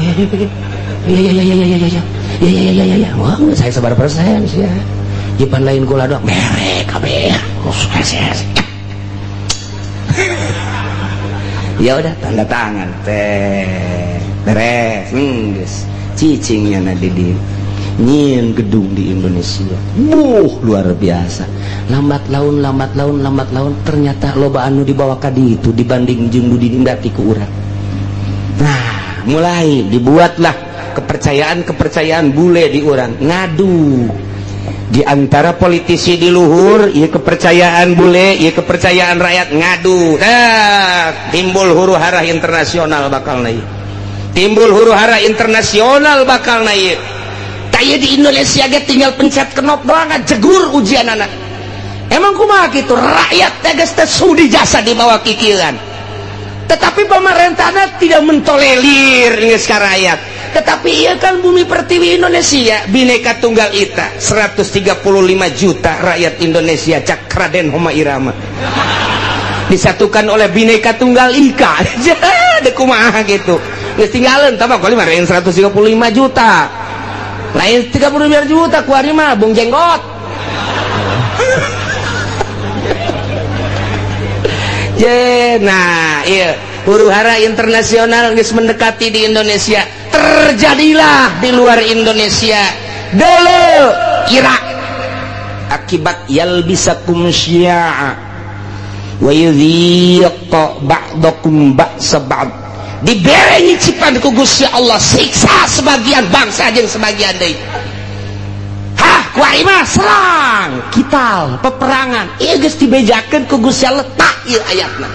ya ya ya ya ya ya ya ya ya ya ya ya ya. Wah, saya sabar persen sih ya. Jipan lain gula doang merek kabeh. Ya udah tanda tangan teh beres. Geus cicingnya na di nyieun gedung di Indonesia. Buh, luar biasa. Lambat laun, lambat laun, lambat laun ternyata loba anu dibawa ka ditu dibanding jeung nu didindati ku urang. Nah, mulai dibuatlah Kepercayaan-kepercayaan bule di urang ngadu di antara politisi di luhur, ieu kepercayaan bule, ieu kepercayaan rakyat ngadu. Nah, timbul huru hara internasional bakal naik, timbul huru hara internasional bakal naik. Kayak di Indonesia ge tinggal pencet knop doang, jegur ujian anak. Emang kumaha gitu, rakyat tegas teh sudi jasa di bawah kikiran, tetapi pemerintahnya tidak mentolerir geus ka rakyat. Tetapi iya kan, bumi pertiwi Indonesia, Bhinneka Tunggal Ika, 135 juta rakyat Indonesia, cak Raden Rhoma Irama, disatukan oleh Bhinneka Tunggal Ika. Jadi kumaha gitu, geus tinggalan tambah kali mah 135 juta, lain 35 juta, kuari mah Bung Jenggot. Je, nah iya, huru hara internasional geus mendekati di Indonesia, terjadilah di luar Indonesia dulu, Irak, akibat yalbisakum syi'a wa yudhiq ba'dakum ba'sa ba'd, dibere nyicipan ku Gusti Allah siksa sebagian bangsa jeung sebagian deui. Hah, kuari mah serang kital, peperangan. Ieu geus dibejakeun ku Gusti Allah. Tak ieu ayatna,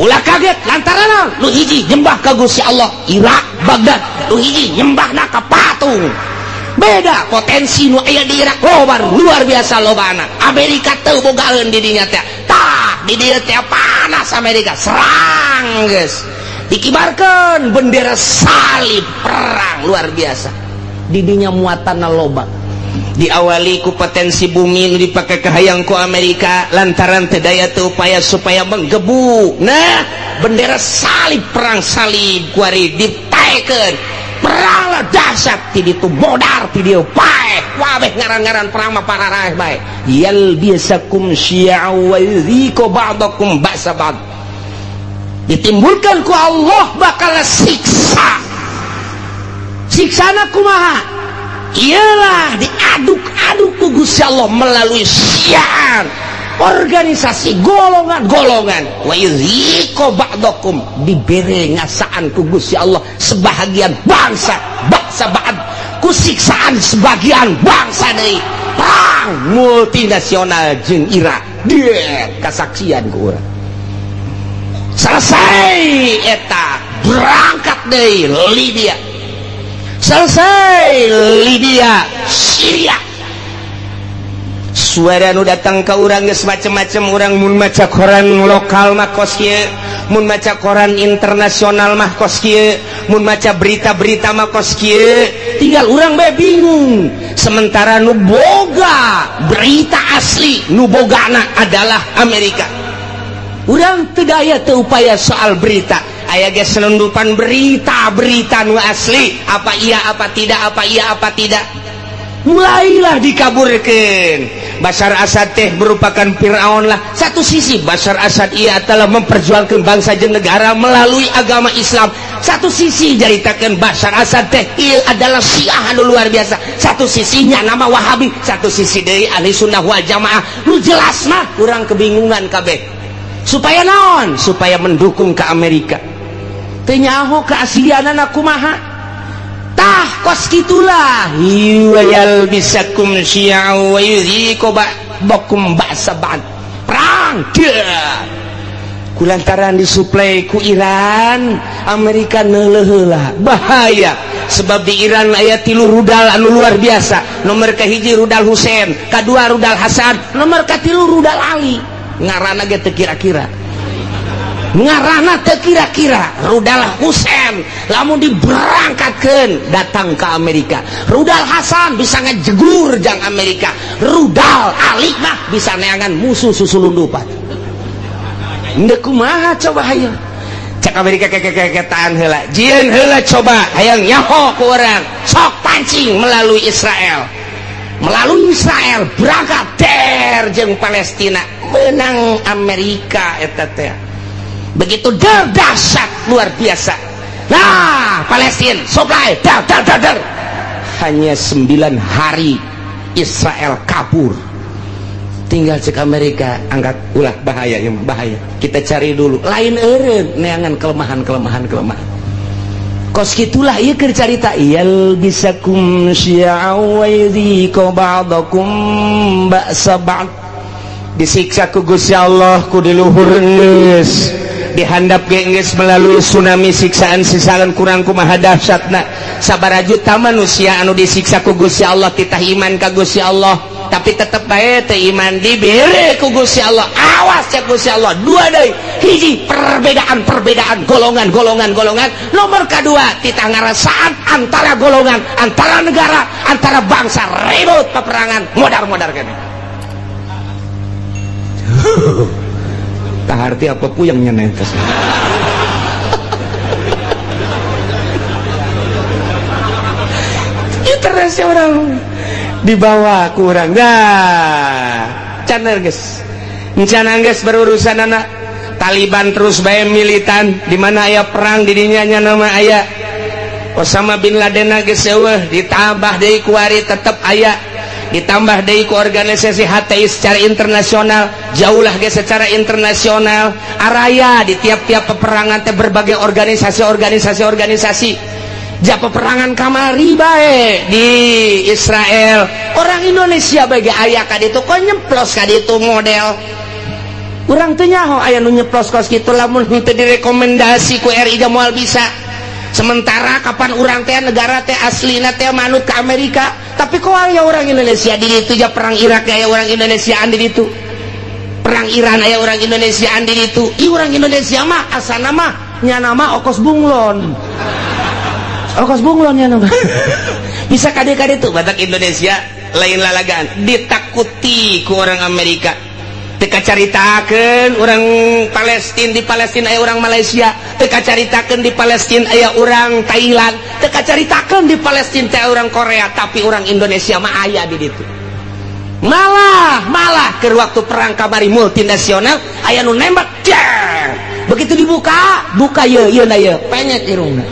ulah kaget lantaran naon? Nu hiji nyembah ka Gusti Allah, Irak Baghdad, nu hiji nyembahna ka patung. Beda potensi nu aya di Irak loba, luar biasa lobana. Amerika teu bogaeun di dinya teh. Tah, di dieu teh panas, Amerika serang, geus dikibarkeun bendera salib, perang luar biasa. Di dinya muatanna loba, diawali ku potensi bumi nu dipake kahayang ku Amerika lantaran teu daya teu upaya supaya menggebu. Nah, bendera salib, perang salib kuari ditaekeun, perang lah dahsyat ti ditu, modar ti dieu, paeh wabeh ngaran-ngaran perang mah pararaeh bae. Yalbisakum syi'a wa yudhiqu ba'dakum ba'sa ba'd, ditimbulkan ku Allah bakal siksa. Siksana kumaha? Ialah diaduk-aduk ku Gusti Allah melalui syiar organisasi golongan-golongan. Wa yudhiqu ba'dakum, dibere ngasaan ku Gusti Allah sebahagian bangsa bangsa ba'd ku siksaan sebagian bangsa deui. Perang multinasional jeung Irak dia kasaksian ku urang. Selesai eta, berangkat deui Libya. Selesai Libya, Syria. Suara nu datang ke urang geus macem-macem. Urang mun maca koran lokal mah kos kieu, mun maca koran internasional mah kos kieu, mun maca berita-berita mah kos kieu, tinggal urang bae bingung. Sementara nu boga berita asli, nu bogana adalah Amerika. Urang teu daya teu upaya soal berita. Aya ge selundupan berita-berita nu asli, apa iya apa tidak, apa iya apa tidak. Mulailah dikaburkan Bashar Assad teh merupakan Fir'aun lah. Satu sisi Bashar Assad ia telah memperjuangkan bangsa jeung negara melalui agama Islam, satu sisi jaritakan Bashar Assad teh ia adalah Syiah anu luar biasa, satu sisinya nama Wahabi, satu sisi dari Ahli Sunnah wal Jamaah. Lu jelas mah kurang kebingungan kabeh. Supaya naon? Supaya mendukung ke Amerika. Teu nyaho keaslianana kumaha. Tah, kos gitulah, yalbisakum syi'a wa yudhiqu ba'dakum ba'sa ba'd. Perang dia kulantaran disuplai ku Iran. Amerika neuleuh heula, bahaya, sebab di Iran aya tilu rudal anu luar biasa. Nomor kahiji rudal Husein, kadua rudal Hasan, nomor katilu rudal Ali. Ngaranna ge teu kira-kira, ngaranna teu kira-kira. Rudal Husein lamun diberangkatkeun datang ke Amerika, rudal Hasan bisa ngejegur jang Amerika, rudal Ali mah bisa neangan musuh susulundupan. Ndek kumaha coba hayang cek Amerika, kekekeketaan heula, jieun heula, coba hayang nyaho ku urang, sok pancing melalui Israel. Melalui Israel berangkat der jeung Palestina, menang Amerika eta teh. Begitu der, dahsyat luar biasa. Nah, Palestina supply dar dar dar dar, hanya 9 hari Israel kabur. Tinggal cek Amerika, angkat ulah, bahaya ya, bahaya, kita cari dulu. Lain eureun neangan kelemahan, kelemahan, kelemahan. Kos kitulah ieu keur carita yalbisakum syi'a wa yudhiqu ba'dakum ba'sa ba'd. Disiksa ku Gusti Allah ku di luhur geus, dihandap ge geus melalui tsunami siksaan-siksaan kurang kumaha dahsyatna. Sabaraha juta manusia anu disiksa ku Gusti Allah titah iman ka Gusti Allah, tapi tetep bae teu iman, dibere ku Gusti Allah. Awas cek Gusti Allah, dua deui, hiji perbedaan-perbedaan golongan golongan golongan, nomor kedua titah ngarasaan antara golongan, antara negara, antara bangsa, ribut peperangan modar-modar kene. Tak arti apa puyengnya nentes. Terus orang dibawa kurang dah can geus can geus berurusan anak Taliban terus bae militan di mana aya perang di dinya nya nama aya Osama bin Laden geus eueuh, ditambah deui kuari tetep aya, ditambah deui ku organisasi HTI secara internasional, jauhlah ge secara internasional araya di tiap-tiap peperangan teh berbagai organisasi-organisasi. Ja peperangan kamari bae di Israel, orang Indonesia bagi aya ka ditu kok nyemplos ka ditu model urang teu nyaho aya nu nyeplos kos kitu lamun henteu direkomendasi ku RI ge moal bisa. Sementara kapan urang teh negara teh aslina teh manut ke Amerika, tapi kok aya orang Indonesia di ditu? Ja perang Irak aya orang Indonesiaan di ditu, perang Iran aya orang Indonesiaan di ditu. Ih orang Indonesia mah asana mah nyana mah okos bunglon, okos bunglon ya nama. Bisa kade-kade tuh batak Indonesia lain lalagaan ditakuti ku orang Amerika. Teka caritakeun orang Palestina, di Palestina aya orang Malaysia, teka caritakeun di Palestina aya orang Thailand, teka caritakeun di Palestina teh orang Korea, tapi orang Indonesia mah aya di ditu. Malah malah ke waktu perang kamari multinasional aya nu nembak jeng. Begitu dibuka buka ye ye na ye penyek irungna.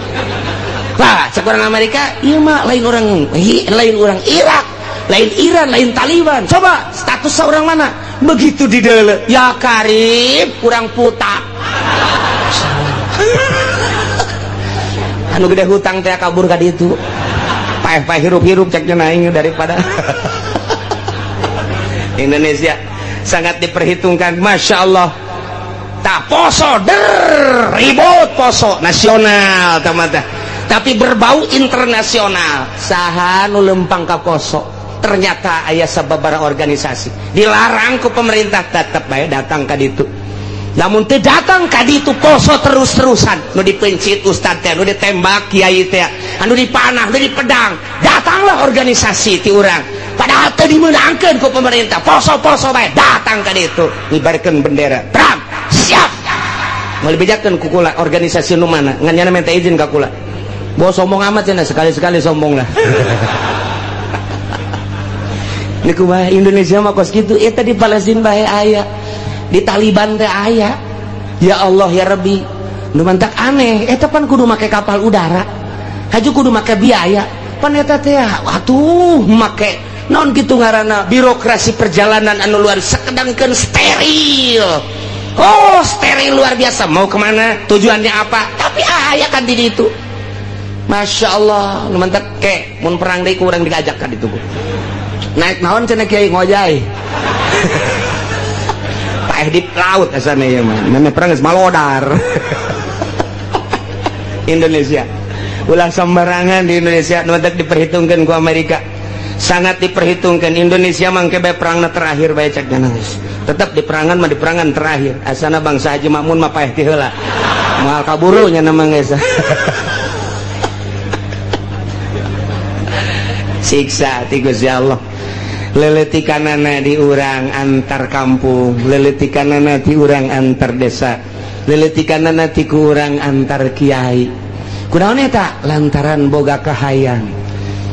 Lah, cek orang Amerika, iya mah lain orang, lain orang Irak, lain Iran, lain Taliban. Coba status orang mana? Begitu di dele, ya karib kurang puta. Anu gede hutang teh kabur ka ditu. Paeh-paeh hirup-hirup ceknya naing daripada Indonesia sangat diperhitungkan, masya Allah. Tak poso der ribut poso nasional teman-teman, tapi berbau internasional. Saha nu lempang ka poso, ternyata aya sababaraha organisasi dilarang ku pemerintah tetep bae datang ka ditu. Lamun teu datang ka ditu poso terus-terusan, nu dipencit ustad teh, nu ditembak kiai teh, anu dipanah, nu dipedang, datanglah organisasi ti urang padahal teu dimeunangkeun ku pemerintah, poso-poso bae datang ka ditu ngibarkeun bendera perang siap. Moal dibejakeun ku kula organisasi nu mana ngan nyana minta izin ka kula. Bawa sombong amat ya, sekali-sekali sombong lah. Ini kumaha Indonesia mah kos kitu, eta di Palestina bae aya, di Taliban teh aya. Ya Allah ya Rabbi, nu mantak aneh, eta pan kudu make kapal udara, haju kudu make biaya, pan eta teh atuh make naon kitu ngaranna birokrasi perjalanan anu luar sakedangkeun steril. Oh, steril luar biasa, mau kemana, tujuannya apa, tapi aya kan di ditu. Masya Allah, nu mantak ke mun perang deui ku urang diajak ka ditu. Naik naon cenah kiai ngojay. Paeh di laut asana ieu mah. Meme perang geus malodar. Indonesia. Ulah sembarangan di Indonesia nu mantak diperhitungkeun ku Amerika. Sangat diperhitungkan Indonesia mangke bae perangna terakhir bae cek geus. Tetep di perangan mah di perangan terakhir. Asana bangsa Haji Makmun mah paeh ti heula. Moal kaburu nya mah geus. Siksa ti Gusti Allah. Leletikanana di urang antar kampung, leletikanana di urang antar desa, leletikanana ti ku urang antar kiai. Kunaon eta? Lantaran boga kahayang.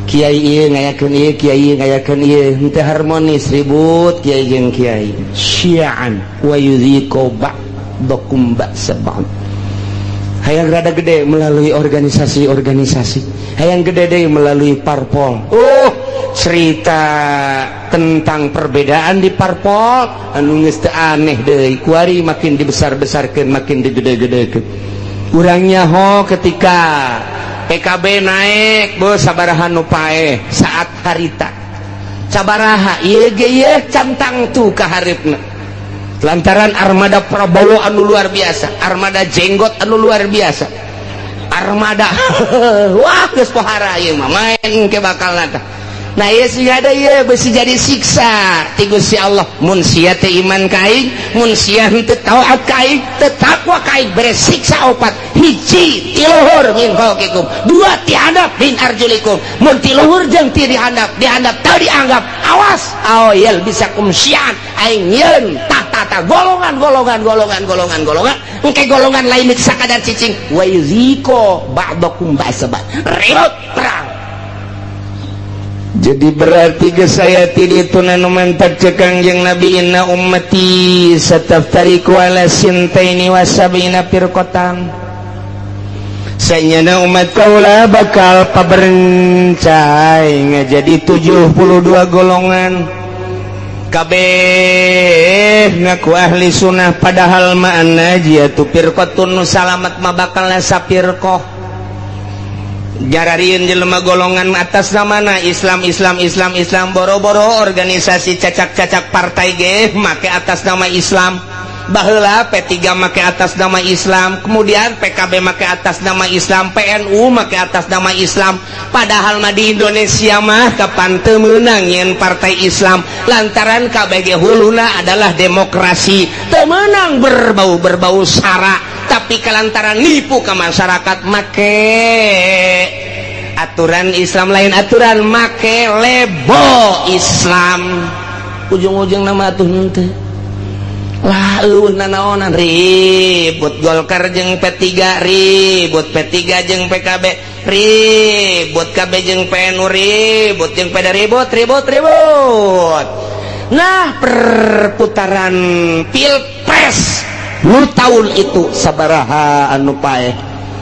Kiai ieu ngayakeun ieu, kiai ieu ngayakeun ieu, henteu harmonis, ribut kiai jeung kiai. Syi'an wa yudhiqu ba'dakum ba'sa ba'd. Hayang rada gede melalui organisasi-organisasi, hayang gede deh melalui parpol. Oh, cerita tentang perbedaan di parpol anu geus teu aneh deui, kuari makin dibesar-besarkeun, makin digede-gedekeun. Urang nyaho ketika PKB naik, bos, sabaraha nu paeh saat harita, sabaraha ieu ge ieu can tangtu ka haripna, lantaran armada Prabowo anu luar biasa, armada jenggot anu luar biasa, armada wah, geus pohara ieu mah main ke bakal tah. Nah, ieu sih ada ieu besi jadi siksa ti Gusti Allah mun sia teu iman ka aing, mun sia henteu taat ka aing, teu takwa ka aing, bere siksa opat. Hiji, ti luhur, min fauqikum. Dua, ti handap, min arjulikum. Mun ti luhur jeung ti dihandap, dihandap teu dianggap, awas, aw yalbisakum syi'an, aing yeun tah tah tah golongan golongan golongan golongan golongan, engke golongan lain sakadar cicing, wa yuziko ba'dakum ba'sa ba'd, ribut perang. Jadi berarti ke saya itu nanu mantap cek Kangjeng Nabi, inna ummati sataftariku ala sintaini wa sab'ina firqatan. Sanyana umat kaula bakal paberencai ngajadi 72 golongan, kabeh ngaku ahli sunnah, padahal ma'ana tu firqatun, nu salamat mah bakal sapirqoh. Jararieun jelema golongan atas namana Islam, Islam, Islam, Islam. Boro-boro organisasi cacak-cacak partai ge make atas nama Islam. Baheula P3 make atas nama Islam, kemudian PKB make atas nama Islam, PNU make atas nama Islam. Padahal mah di Indonesia mah kapan teu meunang yen partai Islam, lantaran KBG huluna adalah demokrasi, teu meunang berbau berbau sara, tapi kelantaran nipu ke masyarakat make aturan Islam, lain aturan, make lebo Islam, ujung-ujung nama tuh henteu lah, eueuh nanaonan, ribut Golkar jeung P3, ribut P3 jeung PKB, ribut KB jeung PNU, ribut jeung PD, ribut ribut ribut. Nah, perputaran pilpres nu tahun itu sabaraha anu paeh,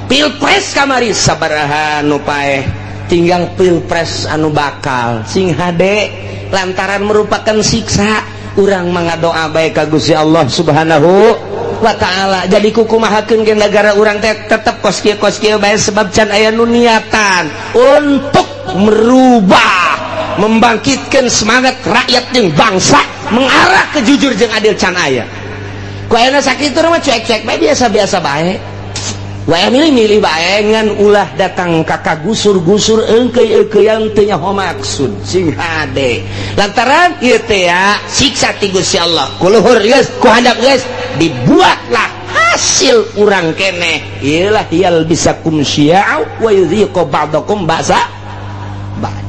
pilpres kamari sabaraha anu paeh, tinggal pilpres anu bakal. Sing hade, lantaran merupakan siksa, urang mangadoa bae ka Gusti Allah Subhanahu wa Ta'ala. Jadi kukumahakeun ge negara urang teh tetep kos kieu, kos kieu bae, sebab can aya nu niatan untuk merubah, membangkitkan semangat rakyat jeung bangsa mengarah ke jujur jeung adil, can aya. Ku ayeuna sakitu mah cuek-cuek bae, biasa-biasa bae. Wae milih-milih bae, ngan ulah datang ka kagusur-gusur, engkeuy-eungkeuyan teu nyaho maksud. Sing hade, lantaran ieu teh ya siksa ti Gusti Allah. Ku luhur geus, ku handap geus, dibuatlah hasil urang keneh ieu lah, yalbisakum syi'a wa yudhiqu ba'dakum ba'sa ba'd.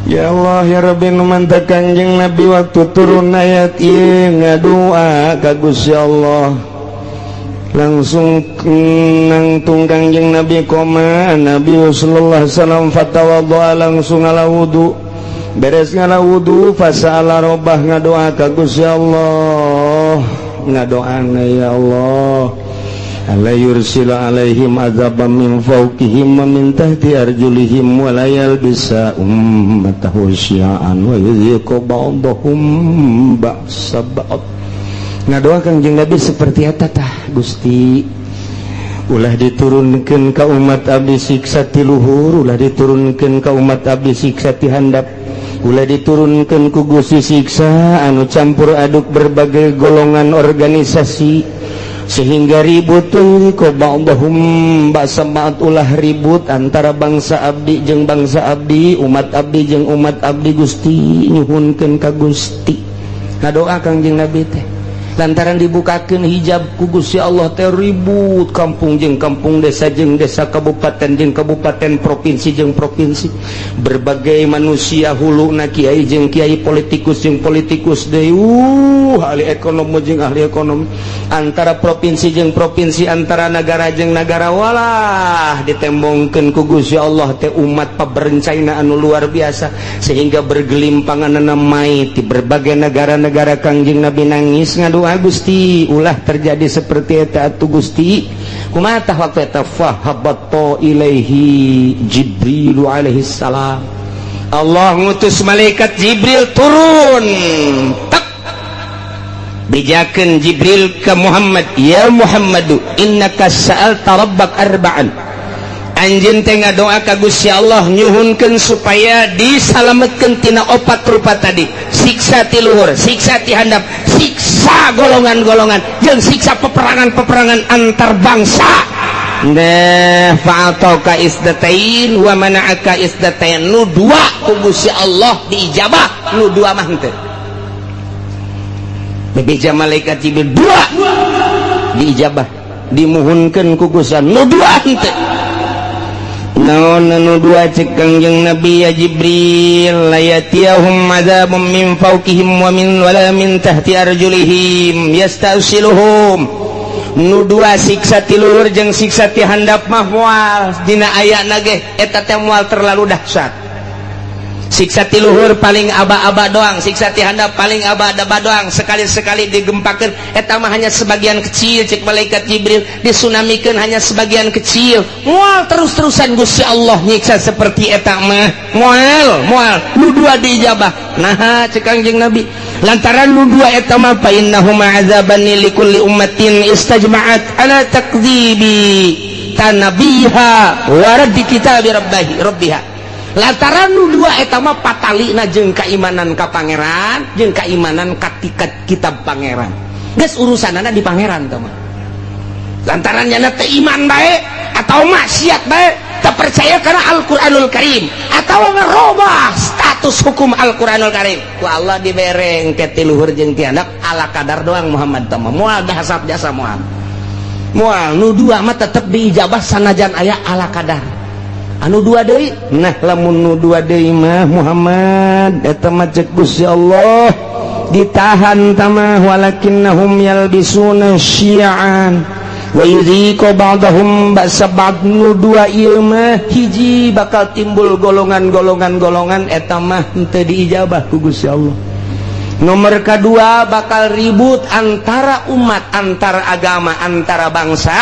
Ya Allah ya Rabbi, nu mantap Kanjeng Nabi waktu turun ayat ieu ngadua ka Gusti Allah, langsung nangtung Kangjeng Nabi koma Nabi sallallahu alaihi wasallam, fatawaddoa, langsung ngala wudu. Beres ngala wudu, fasa'ala robbah, ngadoa ka Gusti Allah. Ngadoana, ya Allah, alla yursila alaihim azaban min fawqihim wa min tahti arjulihim wa la yalbisa ummatahu syi'an wa yudhiqu ba'dahum ba'sa ba'd. Ngadoa Kangjeng Nabi seperti eta tah, Gusti, ulah diturunkan ke umat abdi siksa ti luhur, ulah diturunkan ke umat abdi siksa ti handap, ulah diturunkan ku Gusti siksa anu campur aduk berbagai golongan organisasi sehingga ribut ko ba'dahum ba'sa ba'd. Ulah ribut antara bangsa abdi jeung bangsa abdi, umat abdi jeung umat abdi. Gusti, nyuhunkeun ka Gusti. Ngadoa Kangjeng Nabi teh lantaran dibukakeun hijab ku Gusti Allah teh ribut kampung jeung kampung, desa jeung desa, kabupaten jeung kabupaten, provinsi jeung provinsi, berbagai manusia huluna, kiai jeung kiai, politikus jeung politikus deui, ahli ekonomi jeung ahli ekonomi, antara provinsi jeung provinsi, antara negara jeung negara. Walah, ditembongkeun ku Gusti Allah teh umat paberencaina anu luar biasa sehingga bergelimpangan mai di berbagai negara-negara. Kangjeng Nabi nangis ngadoa, Gusti, ulah terjadi seperti eta atuh Gusti. Kumaha tah waktu eta? Fahabatta ilaihi Jibril alaihi salam. Allah ngutus malaikat Jibril turun tak, bejakeun Jibril ke Muhammad, ya Muhammadu, innaka sa'alta rabbak arba'an. Anjeun teh ngadoa ka Gusti Allah, nyuhunkeun supaya disalametkeun tina opat rupa tadi: siksa ti luhur, siksa ti handap, siksa golongan-golongan, jeung siksa peperangan-peperangan antar bangsa. Nah, fa'ataka itsnatain wa mana'aka itsnatain. Nu dua ku Gusti Allah diijabah, nu dua mah henteu. Bebeja malaikat Jibril, dua diijabah, dimuhunkeun ku Gusti, nu dua henteu. Naon nu dua, cek Kangjeng Nabi? Ya Jibril, la yatiyahum adzabun min fawqihim wa min wala min tahti arjulihim yastasiluhum. Nu dua, siksa ti luhur jeung siksa ti handap mah moal dina ayana ge eta teh moal terlalu dahsyat. Siksa ti luhur paling aba-aba doang, siksa ti handap paling aba-aba doang, sekali-sekali digempakeun, eta mah hanya sebagian kecil, cek malaikat Jibril. Disunamikeun hanya sebagian kecil, moal terus-terusan Gusti Allah nyiksa seperti eta mah, moal moal. Nu dua diijabah, nah, cek Kangjeng Nabi, lantaran nu dua eta mah fa innahuma azabani likulli ummatin istajma'at ala takdzibi tanabiha wa raddi kitabi rabbihi rabbiha. Lantaran nu dua eta mah patalina jeung keimanan ka pangeran jeung keimanan ka kitab pangeran, geus urusanana di pangeran teh mah. Lantaran nyana teu iman bae atau maksiat bae, tak percaya karena Al-Qur'anul Karim atau ngerubah status hukum Al-Qur'anul Karim, ku Allah dibereng ke ti luhur jeung ti handap ala kadar doang. Muhammad teh mah moal dahasap jasa, moal moal. Nu dua mah tetep diijabah sanajan aya ala kadar. Anu dua deui, nah, lamun nu dua deui mah, Muhammad, eta mah cek Gusti Allah ditahan tamah, walakinnahum yalbisuna syi'an wa yudhiqu ba'dahum ba'sa ba'd. Nu dua ieu mah, hiji, bakal timbul golongan-golongan golongan, eta mah henteu diijabah ku Gusti Allah. Nomor kedua, bakal ribut antara umat, antara agama, antara bangsa,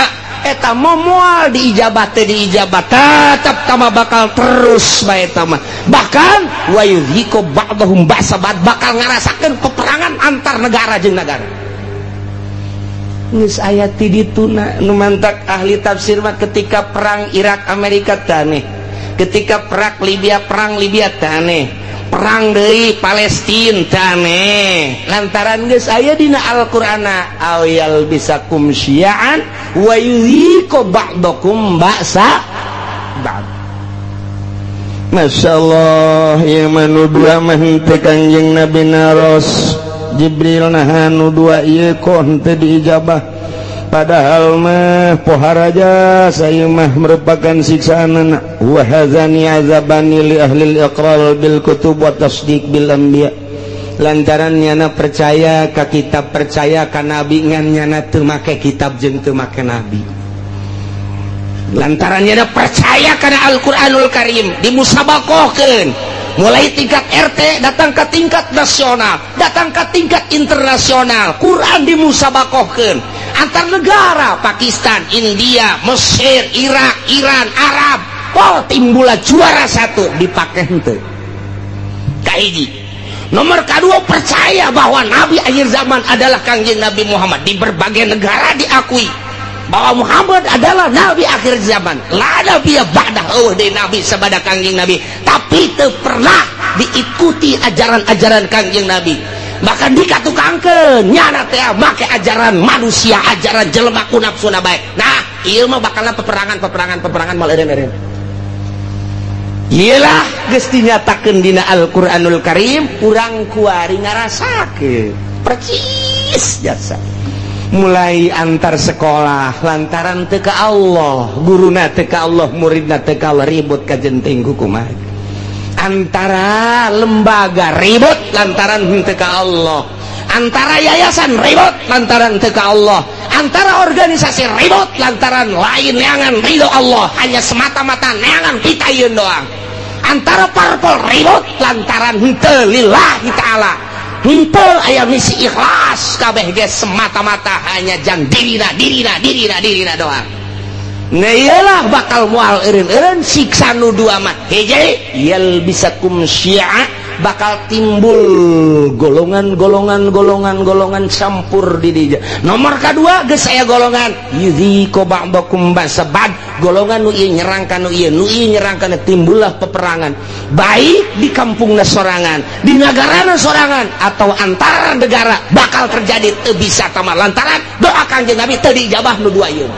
eta mah moal diijabah teh, diijabah tetap tama, bakal terus bae eta mah. Bahkan wa yudhiqu ba'dahum ba'sa ba'd, bakal ngarasakeun peperangan antar negara jeung negara. Geus aya ti dituna. Nu mantak ahli tafsir mah, ketika perang Irak Amerika taneh, ketika perang Libya taneh, perang deui Palestina taneh, lantaran geus aya dina Al-Qur'ana aw yalbisakum syi'an wa yudhiqu ba'dakum ba'sa ba'd. Masya Allah ya, manu dua mah henteu. Kangjeng Nabi naros, Jibril, nah, nu dua ieu kok henteu diijabah, padahal mah pohara saya mah merupakan siksaan? Wa hadzani azabani li ahli iqrar bil kutub wa tasdiq bil anbiya. Lantaran nyana percaya ka kitab, percaya ka nabi, ngan nyana teu make kitab jeung teu make nabi. Lantaran nyana percaya kana Al-Qur'anul Karim, dimusabakohkeun mulai tingkat RT, datang ke tingkat nasional, datang ke tingkat internasional. Quran dimusabakohkeun antar negara, Pakistan, India, Mesir, Irak, Iran, Arab. Oh, timbullah juara satu, dipakai henteu. Kahiji, nomor kedua, percaya bahwa nabi akhir zaman adalah Kangjeng Nabi Muhammad. Di berbagai negara diakui bahwa Muhammad adalah nabi akhir zaman, la nabi ba'dah, oh, di nabi sabada Kangjeng Nabi, tapi teu pernah diikuti ajaran-ajaran Kangjeng Nabi. Bahkan dikatukangkeun nyana teh make ajaran manusia, ajaran jelema ku nafsuna bae. Nah, ieu mah bakalan peperangan, peperangan, peperangan, mal eureun-eureun. Iyalah, geus dinyatakeun dina Al-Qur'anul Karim, urang kuari ngarasakeun percis jasa mulai antar sekolah, lantaran teu ka Allah, guruna teu ka Allah, muridna teu ka Allah, ribut ka jenting kumaha. Antara lembaga ribut lantaran henteu ka Allah, antara yayasan ribut lantaran teu ka Allah, antara organisasi ribut lantaran lain neangan ridho Allah, hanya semata-mata neangan pitayun doang. Antara parpol ribut lantaran henteu lillahi ta'ala, henteu aya misi ikhlas, kabeh ge semata-mata hanya jang dirina, dirina, dirina, dirina doang. Nah, iyalah, bakal mual eureun-eureun siksa nu dua mah. Hiji, yalbisakum syi'a. Bakal timbul golongan golongan golongan golongan campur di dinya. Nomor kedua, geus aya golongan yudziqu ba'dakum ba'sa ba'd, golongan nu ieu nyerang ka nu ieu, nu ieu nyerang ka nu, timbullah peperangan, baik di kampungna sorangan, di negarana sorangan, atau antar negara bakal terjadi. Teu bisa tamat lantaran doa Kangjeng Nabi teu diijabah nu dua ieu.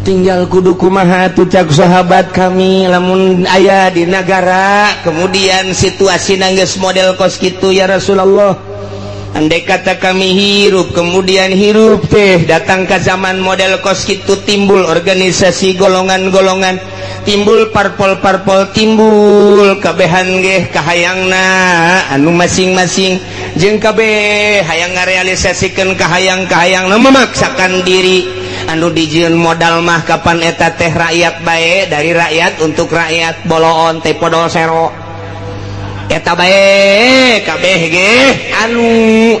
Tinggal kudu kumaha tuh? Cak sahabat, kami lamun aya di negara, kemudian situasi nangis model kos kitu, ya Rasulullah, andai kata kami hirup, kemudian hirup teh datang ke zaman model kos kitu, timbul organisasi golongan-golongan, timbul parpol-parpol, timbul kabehan geh kahayangna anu masing-masing, jeung kabeh hayang ngarealisasikeun kahayang-kahayang, memaksakan diri, anu dijieun modal mah kapan eta teh rakyat bae, dari rakyat untuk rakyat, boloon teh podol sero eta bae kabeh ge anu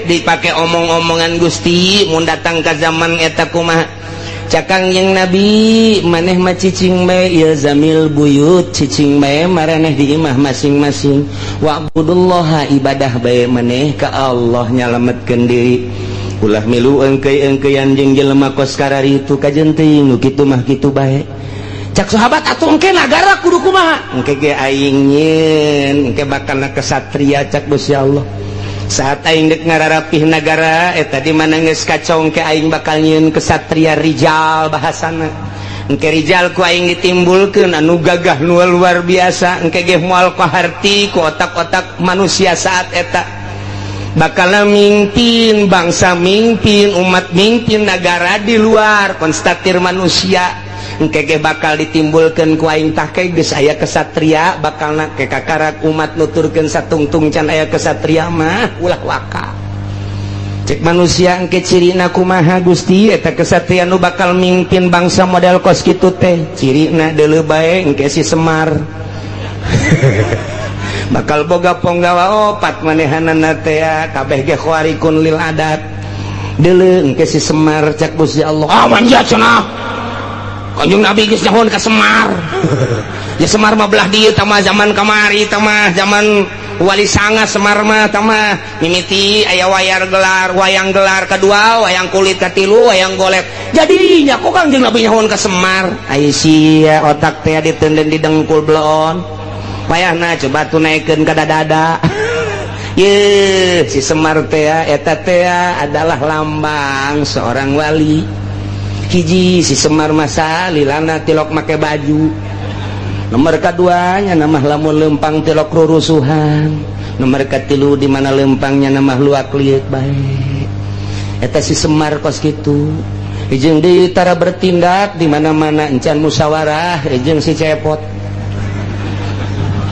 dipake omong-omongan. Gusti, mun datang ke zaman eta kumaha? Cak Kangjeng Nabi, maneh mah cicing bae, ilzamil buyut, cicing bae maraneh di imah masing-masing, wa'budullaha, ibadah bae maneh ka Allah, nyalametkeun diri, ulah milu engkei-engkeian jeung jelema kos kararitu. Kajen teuing nu kitu mah kitu bae. Cak sahabat, atuh engke nagara kudu kumaha? Engke ge aing nyieun, engke bakal kesatria, cak Gusti Allah. Saat aing dek ngararapih nagara eta di mana geus kacau, engke aing bakal nyieun kesatria, rijal bahasana. Engke rijal ku aing ditimbulkeun anu gagah, nu luar biasa. Engke ge moal kaharti ku otak-otak manusia saat eta bakal mimpin bangsa, mimpin umat, mimpin negara di luar konstatir manusia. Engke ge bakal ditimbulkan ku aing. Tah, geus aya kesatria, bakal na ke kakarak umat nuturkeun satungtung can aya kesatria mah ulah waka. Cek manusia, engke cirina kumaha, Gusti, eta kesatria nu bakal mimpin bangsa model kos kitu teh? Cirina deuleu bae, engke si Semar bakal boga ponggawa opat, manehanana teh kabeh ge khawariqun lil adat. Deuleu engke si Semar, cak Gusti Allah. Ah, manja cenah, Kanjeng Nabi geus nyahoan ka Semar. Ya Semar mah belah dieu tah mah, zaman kamari tah mah, zaman Wali Sanga Semar mah tah mah. Mimiti aya wayar gelar, wayang gelar kedua, wayang kulit katilu, wayang golek. Jadinya kok Kanjeng Nabi nyahoan ka Semar? Ai sia otak teh ditenden di dengkul bloon, payahna coba tuh naikkeun ka dada. Ye, si Semar teh eta teh adalah lambang seorang wali. Hiji, si Semar masa lilana tilok make baju. Nomor keduanya, nama lamun lempang tilok rurusuhan. Nomor katilu, di mana lempangnya nama luak liuk bae. Eta si Semar kos kitu. Jeung deui tara bertindak di mana-mana encan musyawarah jeung si Cepot.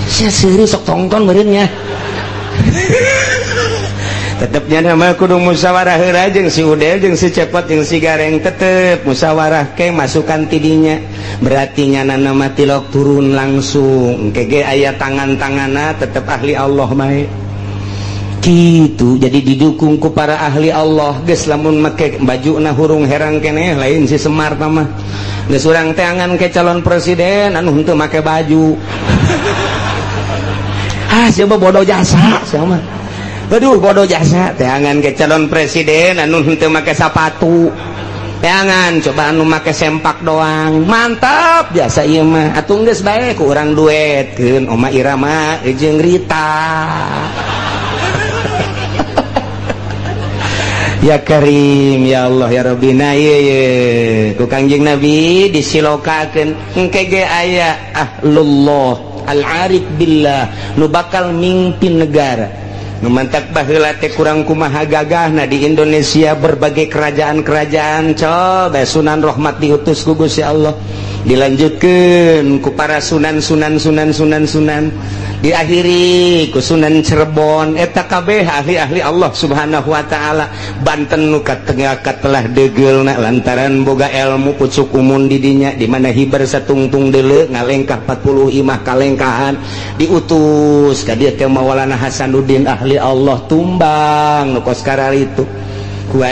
Sia seuri sok tongton meureun nya. Tetepnya nama kudu musyawarah heula jeung si Udel, jeung si Cepot, jeung si Gareng, tetep musyawarah ke masukan tidinya. Berarti nyana nama tilok turun langsung kege aya tangan-tangana, tetep ahli Allah bae gitu. Jadi didukung ku para ahli Allah. Geus lamun make baju na hurung herang keneh lain si Semar mah. Geus urang teangan ke calon presiden anu henteu make baju. Ah, siapa bodoh jasa siapa. Aduh, bodoh jasa. Teangan ke calon presiden anu henteu make sapatu, teangan coba anu make sempak doang. Mantap biasa ieu mah. Atuh geus bae ku urang duetkeun Oma Irama jeung Rita. Ya Karim, ya Allah, ya Rabbi. Nah, ieu ye ku Kangjeng Nabi disilokakeun, engke ge aya ahlullah al-arif billah nu bakal mimpin negara. Nu mantak baheula teh kurang kumaha gagahna di Indonesia berbagai kerajaan-kerajaan. Coba Sunan Rahmat diutus ku Gusti Allah, dilanjutkan ku para sunan, sunan, sunan, sunan, sunan, diakhiri ku Sunan Cirebon. Eta kabeh ahli-ahli Allah Subhanahu wa taala. Banten nu katengah telah degeulna lantaran boga ilmu pucuk umun di dinya, di mana hiber satungtung deuleu ngalengkah 40 imah kalengkahan, diutus ka dieu teh Maulana Hasanuddin, ahli Allah tumbang nu kos itu kuari.